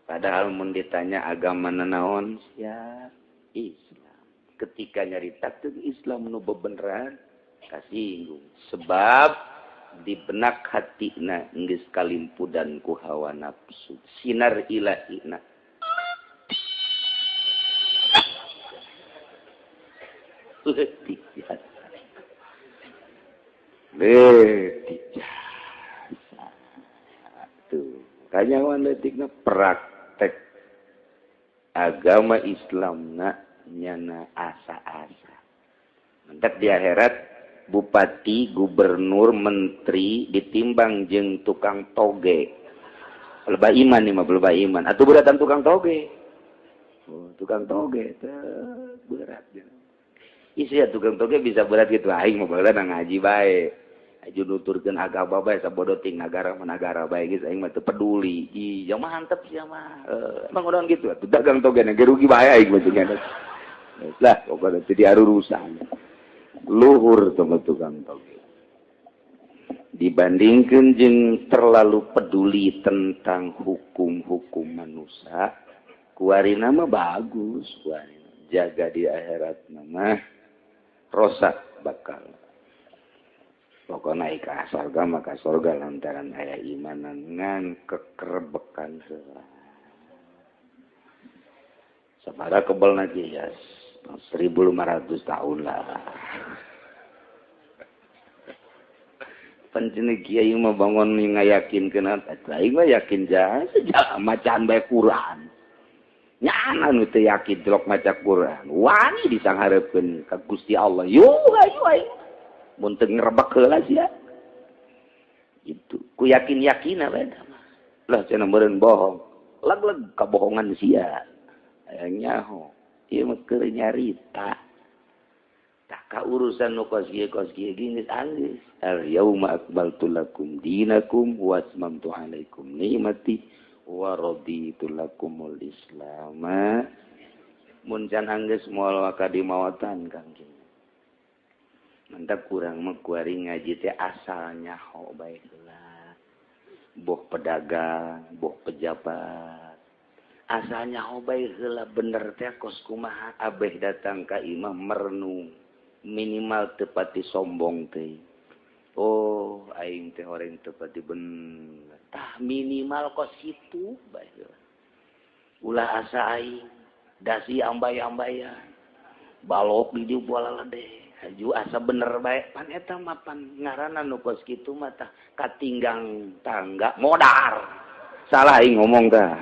Padahal mun ditanya agama nanaon sia Islam. Ketika nyaritakeun Islam nu bebeneran kasinggung sebab di benak hatina geus kalimpudan ku hawa nafsu sinar ilahina. Leutik jasa. Leutik jasa. Kanyahoan leutikna praktek agama Islamna nyana asa-asa. Mentak di akhirat bupati, gubernur, menteri ditimbang jeung tukang toge. Lebah iman nih mah, lebah iman. Atuh beratan tukang toge. Oh, tukang toge teh berat. Isi ya tukang toge bisa berat gitu aing mah baheula ngaji bae. Aju nuturkeun agama bae sabodo ting nagara managara bae geus aing mah teu peduli. Ih, jang mah hantep sia mah. Emang udah gitu atuh dagang toge na ge rugi bae aing mah cenah. Lah, pokona teu diarurusan. Luhur teh tukang toge. Dibandingkan jeung terlalu peduli tentang hukum-hukum manusia, kuarina mah bagus, kuarina jaga di akhirat mah rosak bakal. Pokoknya naik ke surga maka surga lantaran aya imanan ngan kekerbekan heula. Sabaraha kebelna ge ya 1500 tahun lah. Pancen kiai mah bangun ngayakinkeun aing mah yakin jasa macaan bae Quran. Nyana nu teu yakin delok maca Quran. Wani disanghareupeun ka Gusti Allah. Yo ayo aing. Mun teu ngrebek heula sia. Gitu. Ku yakin-yakina bae mah. Lah cenah meureun bohong. Leg-leg kabohongan sia. Hayang nyaho. Ieu mah keur nyarita. Tah urusan nu kos kieu geus anggeus. Al yauma akmaltu lakum dinakum wa atmamtu alaikum ni'mati wa raditu lakumul islam. Mun can anggeus moal waka dimawatan Kang. Mantap kurang mah kuari ngaji teh asal nyaho bae heula. Boh pedagang, boh pejabat. Asal nyaho bae heula bener teh kos kumaha abeh datang ka imah merenung. Minimal tepati sombong teh. Oh, aing teh orang tepati bener. Tah minimal kos kitu bae heula. Ulah asa aing dasi ambay-ambayan. Balok di dieu bola deh. Haju asa bener bae pan eta mah pan ngaranna nu kos kitu mah tah katinggang tangga modar. Salah aing ngomong tah.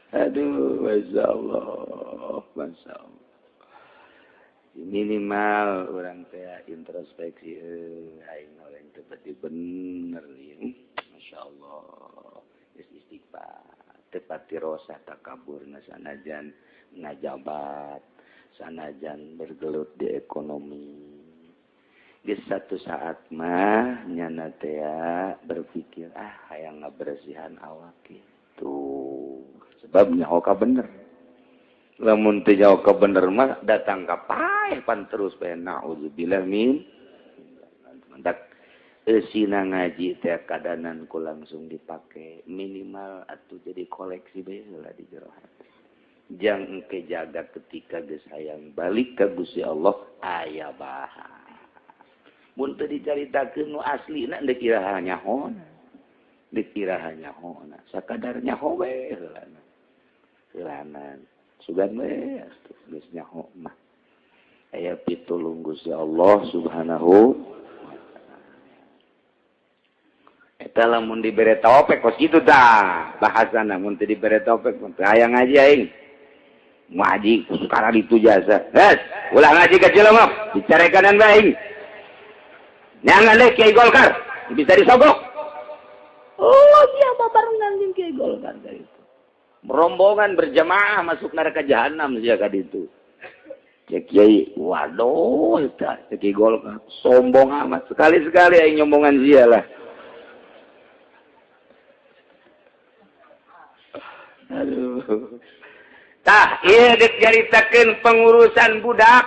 Aduh, masyaallah, masyaallah. Minimal orang teh introspeksi aing orang teh pati bener ieu. Masyaallah. Geus istighfar, teu pati rosa takaburna sanajan ngajabat, sanajan bergelut di ekonomi. Geus satu saat mah nyana teh berpikir ah hayang ngabersihan awak kitu. Sebab nyaho ka bener. Lamun teu nyaho ka bener mah datang ka paeh pan terus bae naudzubillah min. Mantak eusina ngaji teh kadanan ku langsung dipake minimal atuh jadi koleksi bae heula di jero hati. Jang engke jaga ketika geus hayang balik ka Gusti Allah aya bahan. Mun teu dicaritakeun nu aslina deuk iraha nyahona. Deuk iraha nyahona sakadar nyaho we heulana. Heulana sugan we atuh geus nyaho mah. Aya pitulung Gusti Allah Subhanahu wa taala. Eta lamun dibere taufik kos kitu tah bahasana mun teu dibere taufik mun teu hayang ngaji aing. Ngaji sekarang itu jasa. Hes, ulah ngaji ka Cilemok, dicarekanan bae. Nyangan deh Kiai Golkar, bisa disogok. Oh, dia babarengan jeung Kiai Golkar dari itu. Rombongan berjamaah masuk neraka jahanam sia ka ditu. Cek Kiai, waduh eta cek Kiai Golkar sombong amat. Sekali-sekali aing nyombongan sia lah. Aduh. Tah, ieu deuk caritakeun pengurusan budak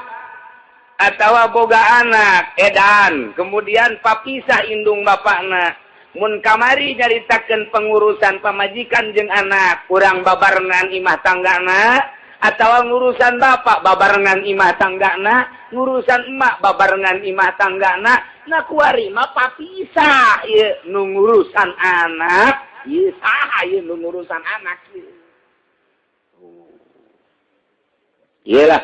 atawa boga anak edan, kemudian papisah indung bapakna. Mun kamari nyaritakeun pengurusan pamajikan jeung anak, urang babarengan imah tanggana, atawa ngurusan bapak babarengan imah tanggana, ngurusan emak babarengan imah tanggana, nah kuari mah papisah ieu nu ngurusan anak, ieu saha ieu nu ngurusan anak ieu. Iyalah.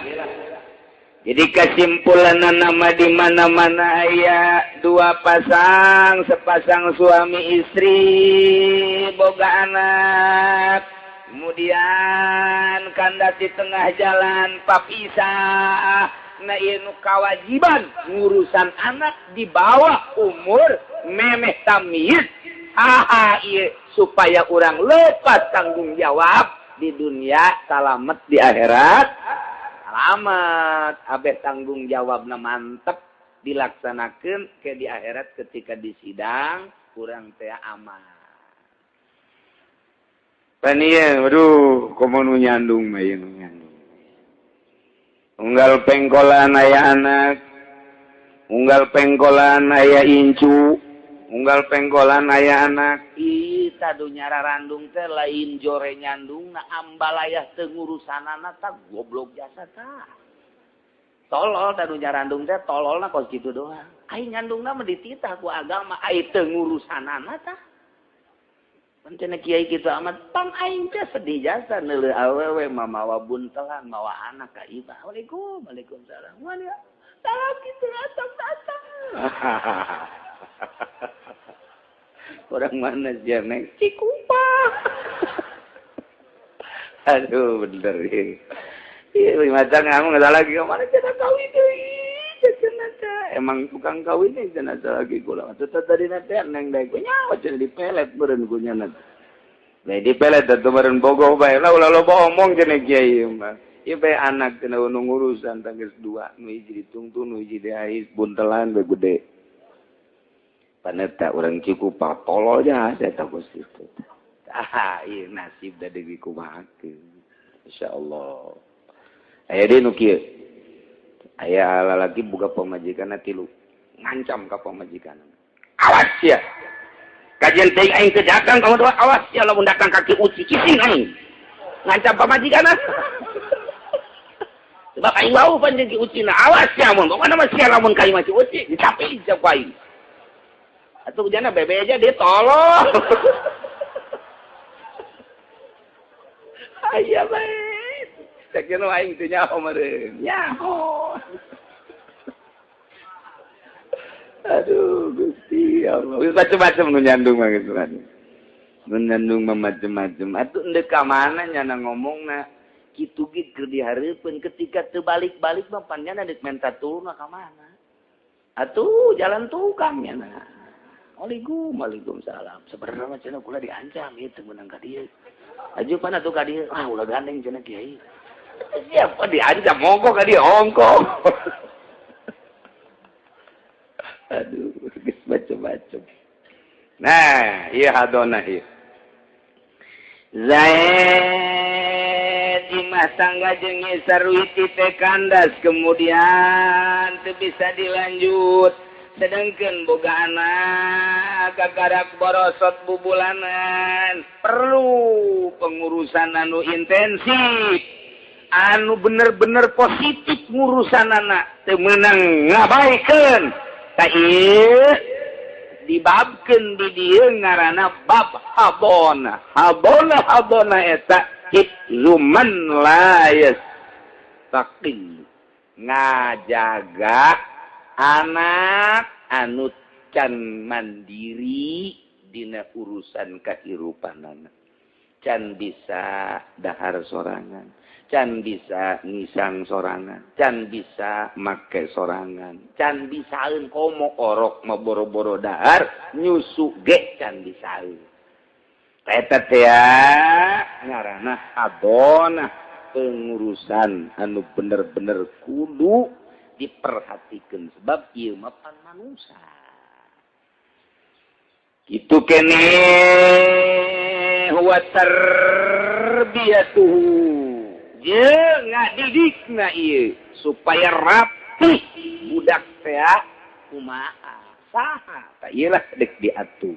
Jadi kesimpulan nama di mana-mana aya dua pasang, sepasang suami istri boga anak. Kemudian kandas di tengah jalan papisah. Nah ieu nu kawajiban ngurusan anak di bawah umur memeh tamyiz. Haha ieu supaya urang lepas tanggung jawab di dunia, salamet di akhirat. Selamat, abeh tanggung jawabna mantep dilaksanakeun ke di akhirat ketika disidang kurang teh aman. Pan ieu, aduh, komo nu nyandung mah ieu nu nyandung. Unggal pengkolan aya anak, unggal pengkolan aya incu, unggal pengkolan aya anak. Ih, tadu nyararandung teh lain jore nyandung na ambalayah teu ngurusanana tah goblok jasa tah. Tolol tadu nyarandung teh tololna kos kitu doang. Ai nyandungna mah dititah ku agama, ai teu ngurusanana tah. Cenah kiai kitu amat pang aing teh sedih jasa neuleuh awewe mah mawa buntelan mawa anak ka imah. Waalaikum, waalaikumsalam. Mana salah kitu datang-datang. Orang mana sih neng? Cikupa. Aduh bener ya. Iya macam kamu nggak lagi kemana cenah kawin deui cenah teh. Emang tukang kawin nih cenah lagi kula. Tetep tadi nate neng daek nyawa cenah dipelet meureun ku nya. Bae dipelet atuh meureun bogoh bae. Lah ulah loba omong cenah kiai mah. Ieu bae anak cenah nu ngurusan tanggeus dua nu hiji ditungtun nu hiji diais buntelan bae gede. Paneta orang Cikupa tolol aja saya takut situ. Ah, iya nasib da deui kumahakeun. Insyaallah. Aya deui nu kieu. Aya lalaki boga pamajikanna tilu. Ngancam ka pamajikanna. Awas ya. Kajian teuing aing teu datang kamu doa awas ya lamun datang kaki uci cicing aing. Ngancam pamajikanna. Sebab aing wau panjang ki ucina awas ya mun. Pokona mah sia lamun ka imah si uci dicapi ku aing. Atuh jana bebe aja dia tolong. Aya bae. Cek nu aing teu nyaho meureun. Nyaho. Aduh Gusti Allah. Geus macem-macem nu nyandung mah geus mah. Nu nyandung mah macem-macem. Atuh endek ka mana nyana ngomongna kitu ge keur dihareupeun ketika teu balik-balik mah pan nyana deuk menta tulungna ka mana. Atuh jalan tukang nyana. Waalaikum, waalaikumsalam. Sebenarnya mah cenah kula diancam ieu teu meunang ka dieu. Aju pan atuh ka dieu. Ah ulah gandeng cenah kiai. Siapa diancam monggo ka dieu ongko. Aduh, geus macem-macem. Nah, ieu hadona ieu. Zaid imah tangga jeung Sarwiti teh kandas kemudian teu bisa dilanjut. Sedangkan boga anak kakarak borosot bubulanan perlu pengurusan anu intensif anu bener-bener positif ngurusan anak teu meunang ngabaikeun ta ieu dibabkeun di dieu ngaranna bab habona habona habona eta hifzuman la yastaqil ngajaga anak anu can mandiri dina urusan kahirupanana, can bisa dahar sorangan, can bisa ngisang sorangan, can bisa make sorangan, can bisaeun komo orok mah boro-boro dahar nyusu ge can bisaeun. Eta teh ngaranna abona pengurusan anu bener-bener kudu diperhatikan sebab ieu mah pan manusia. Kitu keneh huwa tarbiyatuhu jeung ngadidikna ieu supaya rapih budak teh kumaha saha tah ieu lah dek diatur.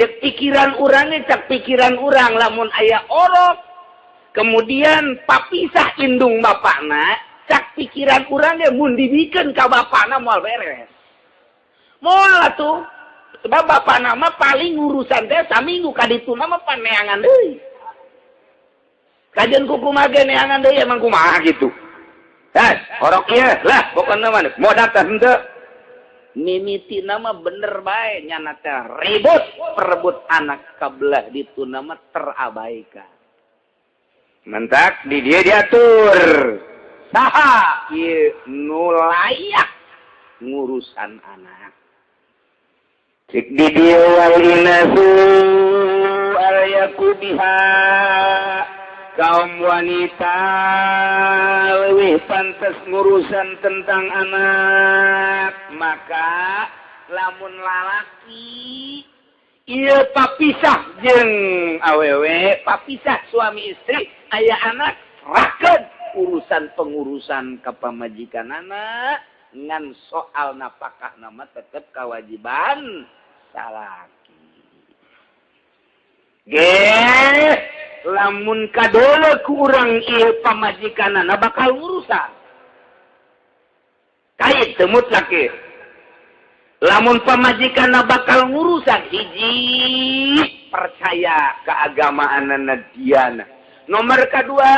Cek pikiran urang cek pikiran urang lamun aya orok kemudian papisah indung bapakna, cak pikiran urang ge mun dibikeun ka bapakna moal beres. Moal atuh, sebab bapakna mah paling urusan teh saminggu ka dituna mah paneangan deui. Kajian kuku mage neangan deui emang kumaha gitu. Eh, orok ieu lah pokona mah mau datang henteu. Mimiti nama bener bae nyana teh ribut perebut anak kabelah ditu nama terabaikan. Mentak di dia diatur. Saha ieu nu layak ngurusan anak. Cik di dieu wal inasu al yakubiha. Kaum wanita lebih pantas ngurusan tentang anak. Maka lamun lalaki ieu papisah jeung awewe, papisah suami istri, aya anak rakeun urusan pengurusan kapamajikan anak ngan soal napakah nama tetep kewajiban salaki. Ge lamun kadole kurang ieu pamajikanana bakal ngurusan. Kait teu mutlak ieu. Lamun pamajikanna bakal ngurusan hiji percaya keagamaanana diana. Nomor kedua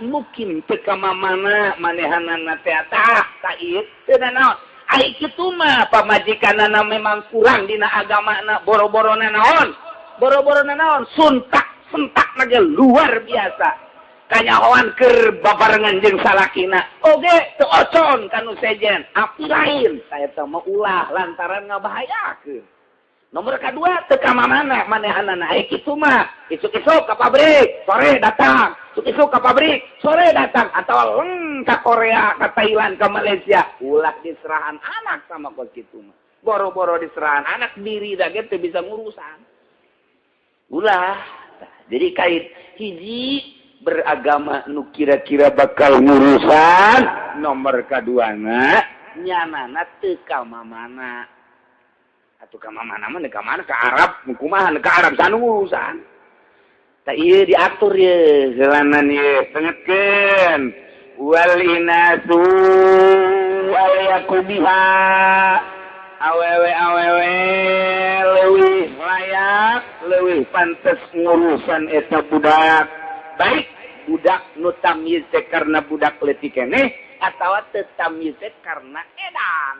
mungkin teu ka mamana manehanana teh tah ka ieu teu naon. Ai kitu mah pamajikanana memang kurang dina agamana boro-borona naon. Boro-borona naon suntak sentak lagi luar biasa. Kanyahoan keur babarengan jeung salakina. Oge teu ocon kanu sejen, api lain. Saya teh mah ulah lantaran ngabahayakeun. Nomor kadua teu ka mamana manehanana. Ai kitu mah, isuk-isuk ka pabrik, sore datang. Isuk-isuk ka pabrik, sore datang atawa leng ka Korea, ka Thailand, ka Malaysia. Ulah diserahan anak sama kos kitu mah. Boro-boro diserahan anak diri da ge teu bisa ngurusan. Ulah. Jadi kait hiji beragama nu kira-kira bakal ngurusan, nomor kaduana nyanana teu ka mamana. Atuh ka mamana mah ka mana ka Arab, kumaha ka Arab sanu ngurusan. Tah ieu diatur ye jalanan ye tengetkeun wal inasu al yakubiha awewe awewe leuwih layak leuwih pantes ngurusan eta budak. Baik budak nu tamyiz teh karena budak leutik keneh atawa teu tamyiz teh karena edan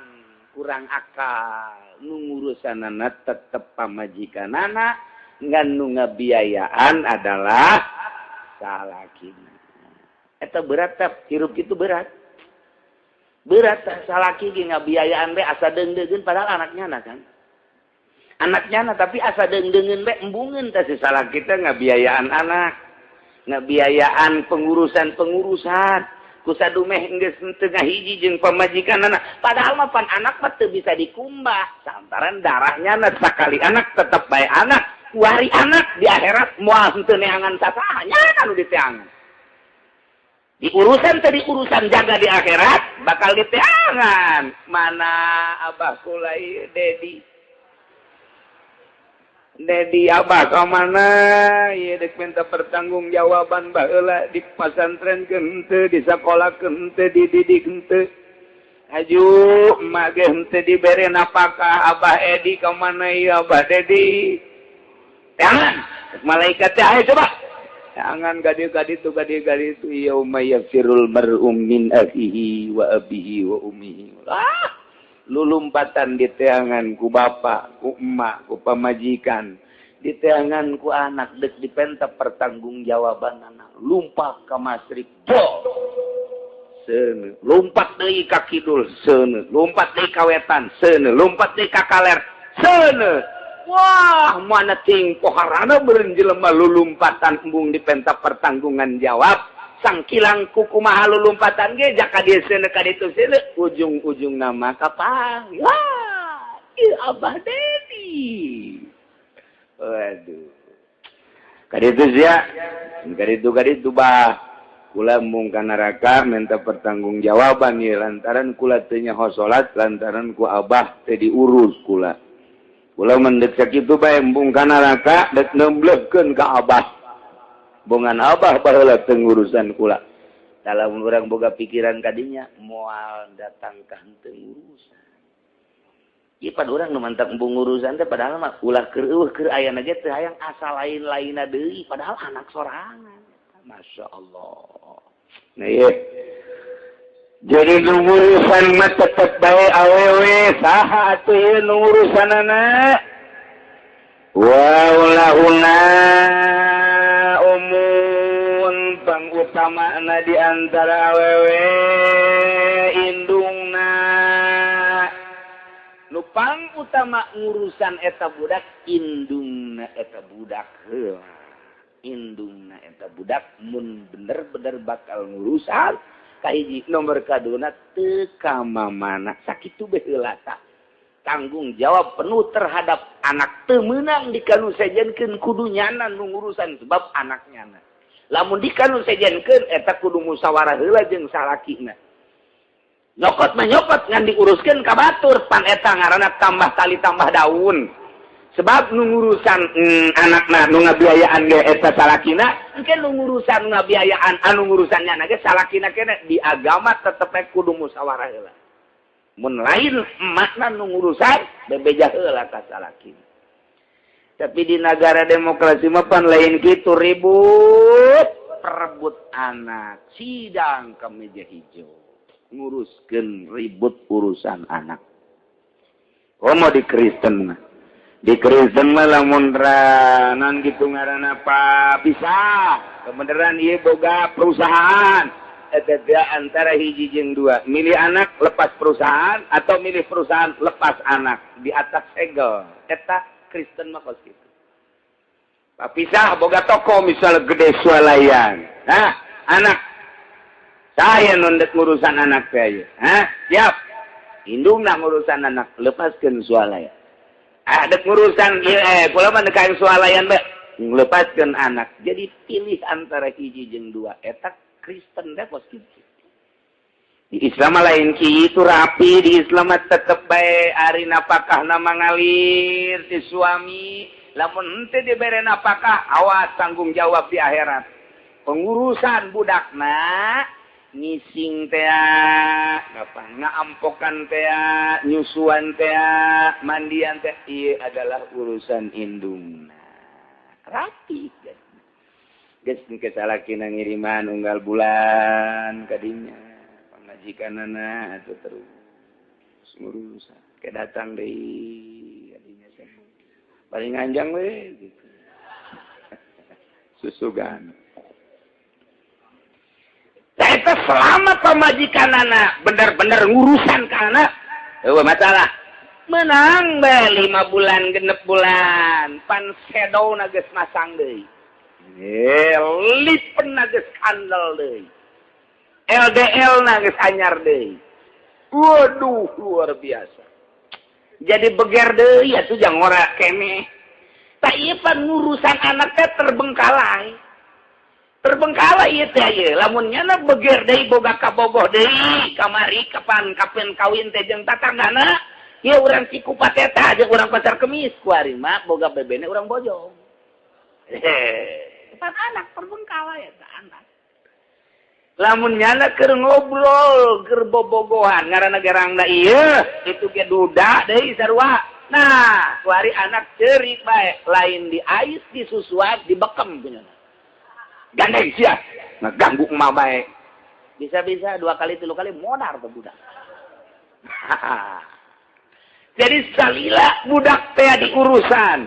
kurang akal. Nu ngurusanana tetep pamajikanana ngan nu ngabiayaan adalah salakina. Eta berat teh hirup kitu berat. Berat salaki ge ngabiayaan bae asa deung-deungeun padahal anaknya na kan. Anaknya na tapi asa deung-deungeun bae embungeun teh si salaki teh ngabiayaan anak. Ngabiayaan pengurusan-pengurusan. Kusadumeh geus teu ngahiji jeung pamajikanana. Padahal mah pan anak mah teu bisa dikumbah. Lantaran darahnya na sakali anak tetep bae anak. Wari anak di akhirat moal henteu neangan sasaha nya nu diteangan. Di urusan tadi urusan jaga di akhirat bakal diteangan. Mana abah kulai Dedi. Dedi abah ka mana? Ieu dek minta pertanggungjawaban baheula di pasantren henteu, di sakola henteu, dididik henteu. Aju emak ge henteu dibere napakah abah Edi ka mana ieu abah Dedi? Teangan. Malaikat teh ayo coba. Jangan gadi-gadi tu gadi-gadi itu yauma yafirul mar'u min akhihi wa abihi wa ummihi. Ah, lulumpatan di teangan ku bapak, ku emak, ku pamajikan, di teangan ku anak dek dipenta pertanggungjawaban anak. Lumpat ka masrik, bo. Seuneu, lumpat deui ka kidul, seuneu, lumpat deui ka wetan, seuneu, lumpat deui ka kaler, seuneu. Wah, mana ting poharana beureun jelema lulumpatan embung dipenta pertanggungan jawab. Sangkilang kukumaha lulumpatan ge jaka dieu seuneu ka ditu seuneu, ujung-ujung nama kapang. Wah, ieu Abah Dedi. Waduh. Ka ditu sia, ka ditu bah. Kula mung ka neraka minta pertanggungjawaban ieu lantaran kula teu nyaho salat, lantaran ku abah teu diurus kula. Kula mendek sakitu bae embung ka neraka dek nemblehkeun ka abah. Bongan abah baheula teu ngurusan kula. Lamun urang boga pikiran kadinya moal datang ka henteu ngurusan. Ieu pan urang nu mantak embung ngurusan teh padahal mah ulah keur eueuh keur ayana ge teu hayang asa lain-lainna deui padahal anak sorangan. Masya Allah. Nah iya. Jadi nu ngurusan mah tetep bae awewe saha atuh ieu nu ngurusanana. Wa ulahuna umun pangutamana di antara awewe indungna. Nu pangutama ngurusan eta budak indungna eta budak heula. Indungna eta budak mun bener-bener bakal ngurusan kahiji nomor kaduna teu ka mamana sakitu bae heula tah. Tanggung jawab penuh terhadap anak teu meunang dikanu sejenkeun kudu nyana nu ngurusan sebab anak nyana. Lamun dikanu sejenkeun eta kudu musyawarah heula jeung salakina. Nyokot mah nyokot ngan diuruskeun ka batur pan eta ngaranna tambah tali tambah daun. Sebab nu ngurusan anakna nu ngabiayaan ge eta salakina, engke nu ngurusan ngabiayaan anu ngurusan nyana ge salakina kene di agama tetep kudu musyawarah heula. Mun lain emakna nu ngurusan bebeja heula ka salakina. Tapi di negara demokrasi mah pan lain kitu ribut perebut anak, sidang ke meja hijau. Nguruskeun ribut urusan anak. Oh mau di Kristen mah. Di Kristen mah lamun non gitu ngaranna pa pisah. Kebeneran ieu boga perusahaan. Eta teh antara hiji jeung dua. Milih anak lepas perusahaan atau milih perusahaan lepas anak di atas segel. Eta Kristen mah kos kitu. Papisah boga toko misal gede swalayan. Nah, anak saya nundek ngurusan anak saya. Hah? Siap. Indungna ngurusan anak, lepaskeun swalayan. Ah, dek ngurusan ieu kula mah dek swalayan bae. Lepaskeun anak. Jadi pilih antara hiji jeung dua. Eta Kristen deh kos kitu. Di Islam lain kitu rapi, di Islam tetep bae ari napakahna mangalir ti suami. Lamun henteu dibere napakah, awas tanggung jawab di akhirat. Pengurusan budakna ngising tea, apa ngaampokan tea, nyusuan tea, mandian tea, ieu adalah urusan indungna. Rapi guys. Geus ke salakina ngiriman unggal bulan kadinya. Pamajikanana atuh terus ngurusan. Ke datang deui kadinya teh. Paling anjang we gitu. Susugan. Eta selama pamajikanana bener-bener ngurusan ka anak, eueuh masalah. Menang bae 5 bulan genep bulan, pan sedona geus masang deui. Lipen geus kandel deui. LDL na geus anyar deui. Waduh, luar biasa. Jadi beger deui atuh jang ngora keneh. Tah ieu pan ngurusan anak teh terbengkalai. Terbengkalai ieu teh ieu. Lamun nyana beger deui boga kabogoh deui, kamari kapan kapan kawin teh jeung tatanggana, ieu urang Cikupa eta jeung urang Pasar Kemis kuari mah boga bebene urang Bojong. Pan anak terbengkalai eta anak. Lamun nyana keur ngobrol, keur bobogohan ngaranna gerangna ieu, itu ge duda deui sarua. Nah, kuari anak ceurik bae, lain di ais, disusuan, dibekem punya. Gandeng sia, ngeganggu emak bae. Bisa-bisa 2 kali 3 kali modar tuh budak. Jadi salila budak teh diurusan.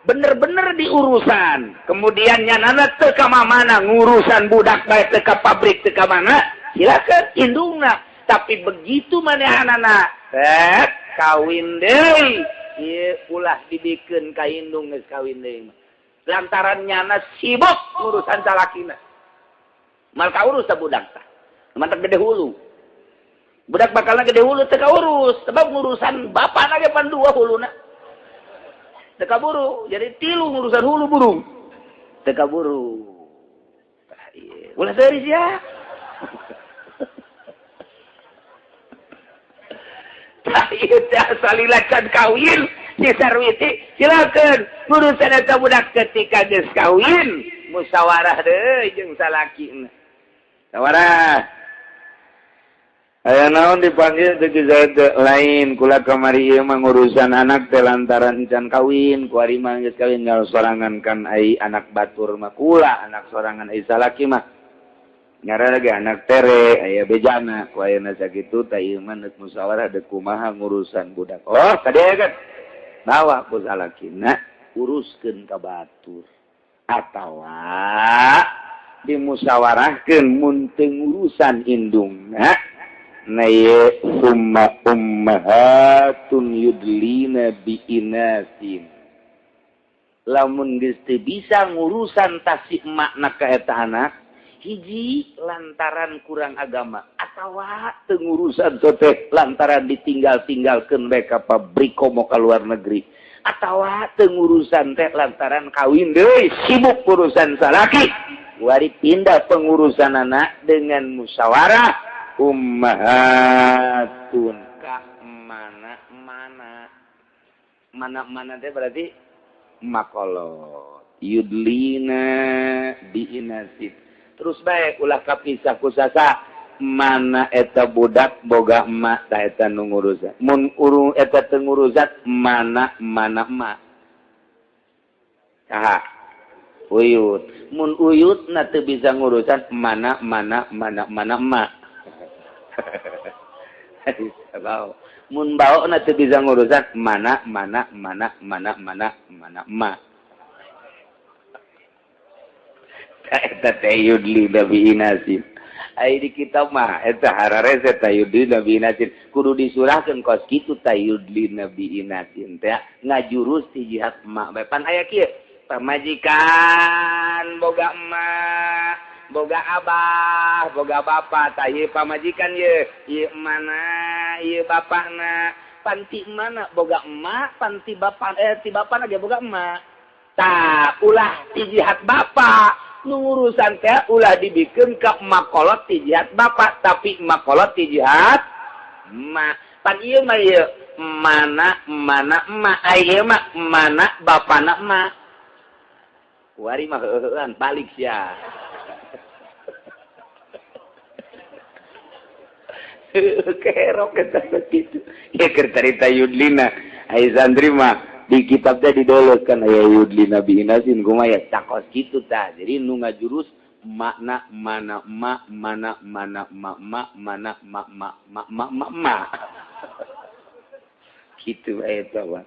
Bener-bener diurusan. Kemudian nyanana teu ka mana ngurusan budak bae teu ka pabrik teu ka mana, silakan indungna. Tapi begitu manehanana, tet kawin deui. Ieu ulah dibikeun ka indung geus kawin deui. Lantaran nyana sibuk ngurusan salakina. Mal kaurus teh budak tah. Mantap gede hulu. Budak bakalna gede hulu teu kaurus, sebab ngurusan bapana ge pan 2 huluna. Teu kaburu, jadi 3 ngurusan hulu burung. Teu kaburu. Tah ieu. Ulah seuris ya. Tah ieu teh salila can kawin. Si Sarwiti silakan urusan eta budak ketika geus kawin musyawarah deui jeung salakina. Musyawarah. Aya naon dipanggil teh Zaid lain kula kamari ieu mah ngurusan anak teh lantaran can kawin kuari mah geus kawin ngal sorangan kan ai anak batur mah kula anak sorangan ai salaki mah ngaranna ge anak tere aya bejana ku ayeuna sakitu tah ieu mah neuk musyawarah deuk kumaha ngurusan budak. Oh kade kan bawa ku salakina uruskeun ka batur atawa dimusyawarahkeun mun teu ngurusan indungna. Na ye summa ummahatun yudlina biinasin. Lamun geus teu bisa ngurusan tasik makna ka eta anak, hiji lantaran kurang agama atawa teu ngurusan teh lantaran ditinggal-tinggalkeun bae ka pabrik komo ka luar negeri atawa teu ngurusan teh lantaran kawin deui sibuk urusan salaki. Wari pindah pengurusan anak dengan musyawarah ummahatun ka mana mana mana mana teh berarti makolot yudlina biinasib terus baik ulah kapisah kusasa mana eta budak boga emak ta eta nu ngurusan mun urung eta teu ngurusan mana mana emak saha uyut mun uyut na teu bisa ngurusan mana mana mana mana emak. Mun bawa na teu bisa ngurusan mana mana mana mana mana mana emak. Eta teh yudli nabi inasin. Ai di kitab mah eta hararese tayudli nabi inasin. Kudu disurahkeun kos kitu tayudli nabi inasin teh ngajurus ti jihad emak bae. Pan aya kieu pamajikan boga emak boga abah, boga bapak, tah ieu pamajikan ye, ieu mana, ieu bapakna, panti mana boga emak, panti bapak ti bapakna ge boga emak. Tah ulah ti jihad bapak, nu ngurusan teh ulah dibikeun ka emak kolot ti jihad bapak, tapi emak kolot ti jihad emak. Pan ieu mah ieu mana mana emak, ai ieu mah mana bapana emak. Kuari mah heuheuan balik sia. Kerok eta begitu. Ya keur carita Yudlina, ai santri mah di kitab teh didoloskan aya Yudlina biinasin kumaha ya takos kitu tah. Jadi nu ngajurus makna mana ma mana mana ma ma mana ma ma ma ma ma ma. Kitu eta mah.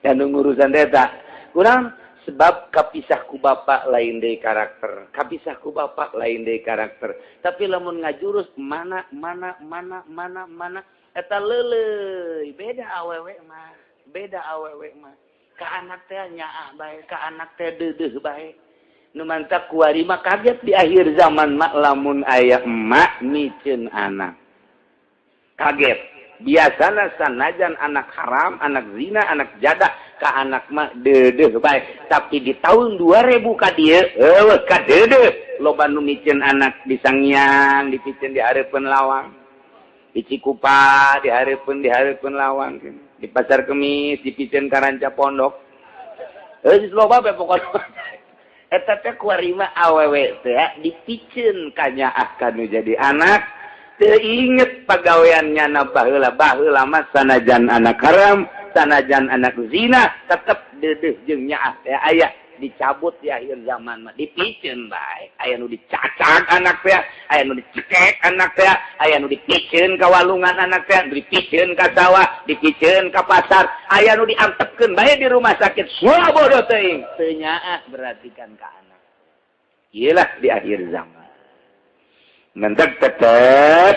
Dan nu ngurusan teh tah kurang sebab kapisah ku bapak lain deui karakter, kapisah ku bapak lain deui karakter. Tapi lamun ngajurus mana mana mana mana mana eta leuleuy, beda awewe mah, beda awewe mah. Ka anak teh nyaah bae, ka anak teh deudeuh bae. Nu mantak kuari mah kaget di akhir zaman mah lamun aya emak miceun anak. Kaget. Biasana sanajan anak haram, anak zina, anak jadah, ka anak mah deudeuh bae. Tapi di tahun 2000 ka dieu, eueuh ka deudeuh. Loba nu miceun anak di Sangiang, dipiceun di hareupeun lawang. Di Cikupa, di hareupeun lawang. Di Pasar Kemis, dipiceun ka Ranca Pondok. Geus loba bae pokona. Eta teh kuari mah awewe teh dipiceun ka nyaah ka nu jadi anak. Teu inget pagaweannya na baheula baheula mah sanajan anak haram, sanajan anak zina, tetep deudeuh jeung nyaah teh aya dicabut di akhir zaman mah dipiceun bae. Aya nu dicacak anak teh, aya nu dicekek anak teh, aya nu dipiceun ka walungan anak teh, dipiceun ka sawah, dipiceun ka pasar, aya nu diantepkeun bae di rumah sakit. Soa bodoh teuing. Teu nyaah berarti kan ka anak. Ieu lah di akhir zaman. Mentek tetep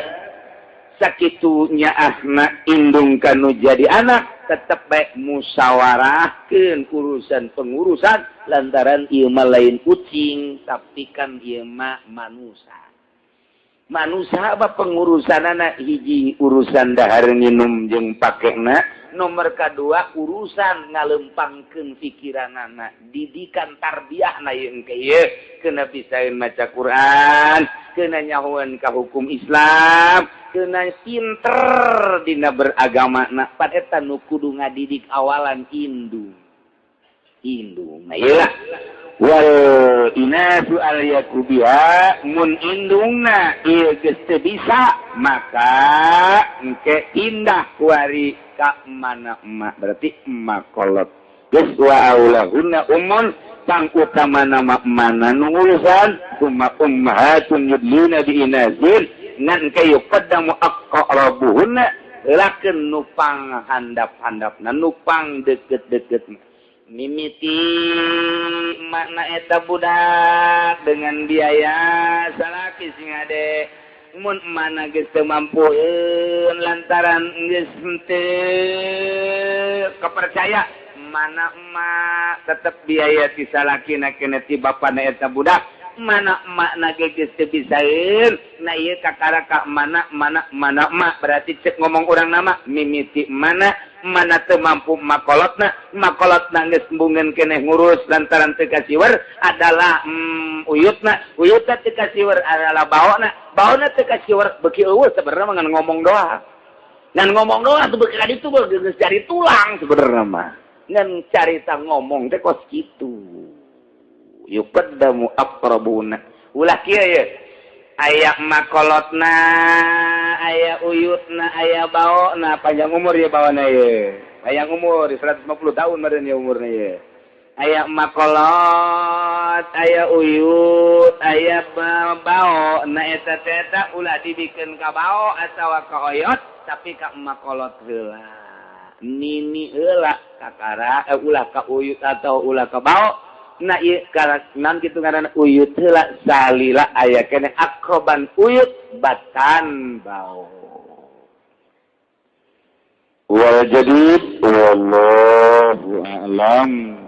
sakitu nyaahna indung kanu jadi anak tetep baik musyawarahkeun urusan pengurusan lantaran ieu mah lain kucing tapi kan ieu mah manusa. Manusa apa pengurusanana hiji urusan dahar nginum jeung pakena, nomor kadua urusan ngalempangkeun pikiranana, didikan tarbiyahna yeung ke ieu keuna bisaeun maca Quran, keuna nyahoeun ka hukum Islam, keuna pinter dina beragamana. Pan eta nu kudu ngadidik awalan indung. Indung. Nah ieu lah Wal inasu al yakubiha mun indungna ieu geus teu bisa maka engke indah kuari ka mana emak berarti emak kolot geus wa aulahunna ummun pang utamana mana nu ngurusan summa ummahatun yudlina bi inazin ngan engke yuqaddamu aqrabuhunna lakeun nu pang handap-handapna nu pang deket-deketna mimiti makna eta budak dengan biaya salaki sing ade mun mana geus teu mampueun lantaran geus teu kepercaya mana emak tetep biaya ti salakina kena ti bapana eta budak mana emak na ge geus teu bisaeun na ieu kakara ka mana mana mana emak berarti cek ngomong urang nama mimiti mana mana teu mampu makolotna makolotna geus embungeun keneh ngurus lantaran teu kasiwer adalah uyutna uyutna teu kasiwer adalah baona baona teu kasiwer beuki eueuh sebenarnya mah ngan ngomong doang ngan ngomong doang tuh beuki ka ditu geus cari tulang sebenarnya mah ngan carita ngomong teh kos kitu yuqaddamu aqrabuna ulah kieu ye aya makolotna aya uyutna aya baona panjang umur ya baona ye panjang umur 150 tahun meureun ya umurna ye aya makolot aya uyut aya baona eta teh eta ulah dibikeun ka bao atawa ka oyot tapi ka makolot heula nini heula kakara ulah ka uyut atau ulah ka bao na ieu nan kitu ngaranna uyut heula salila aya keneh akroban uyut batan bao wal jadid wallahu a'lam.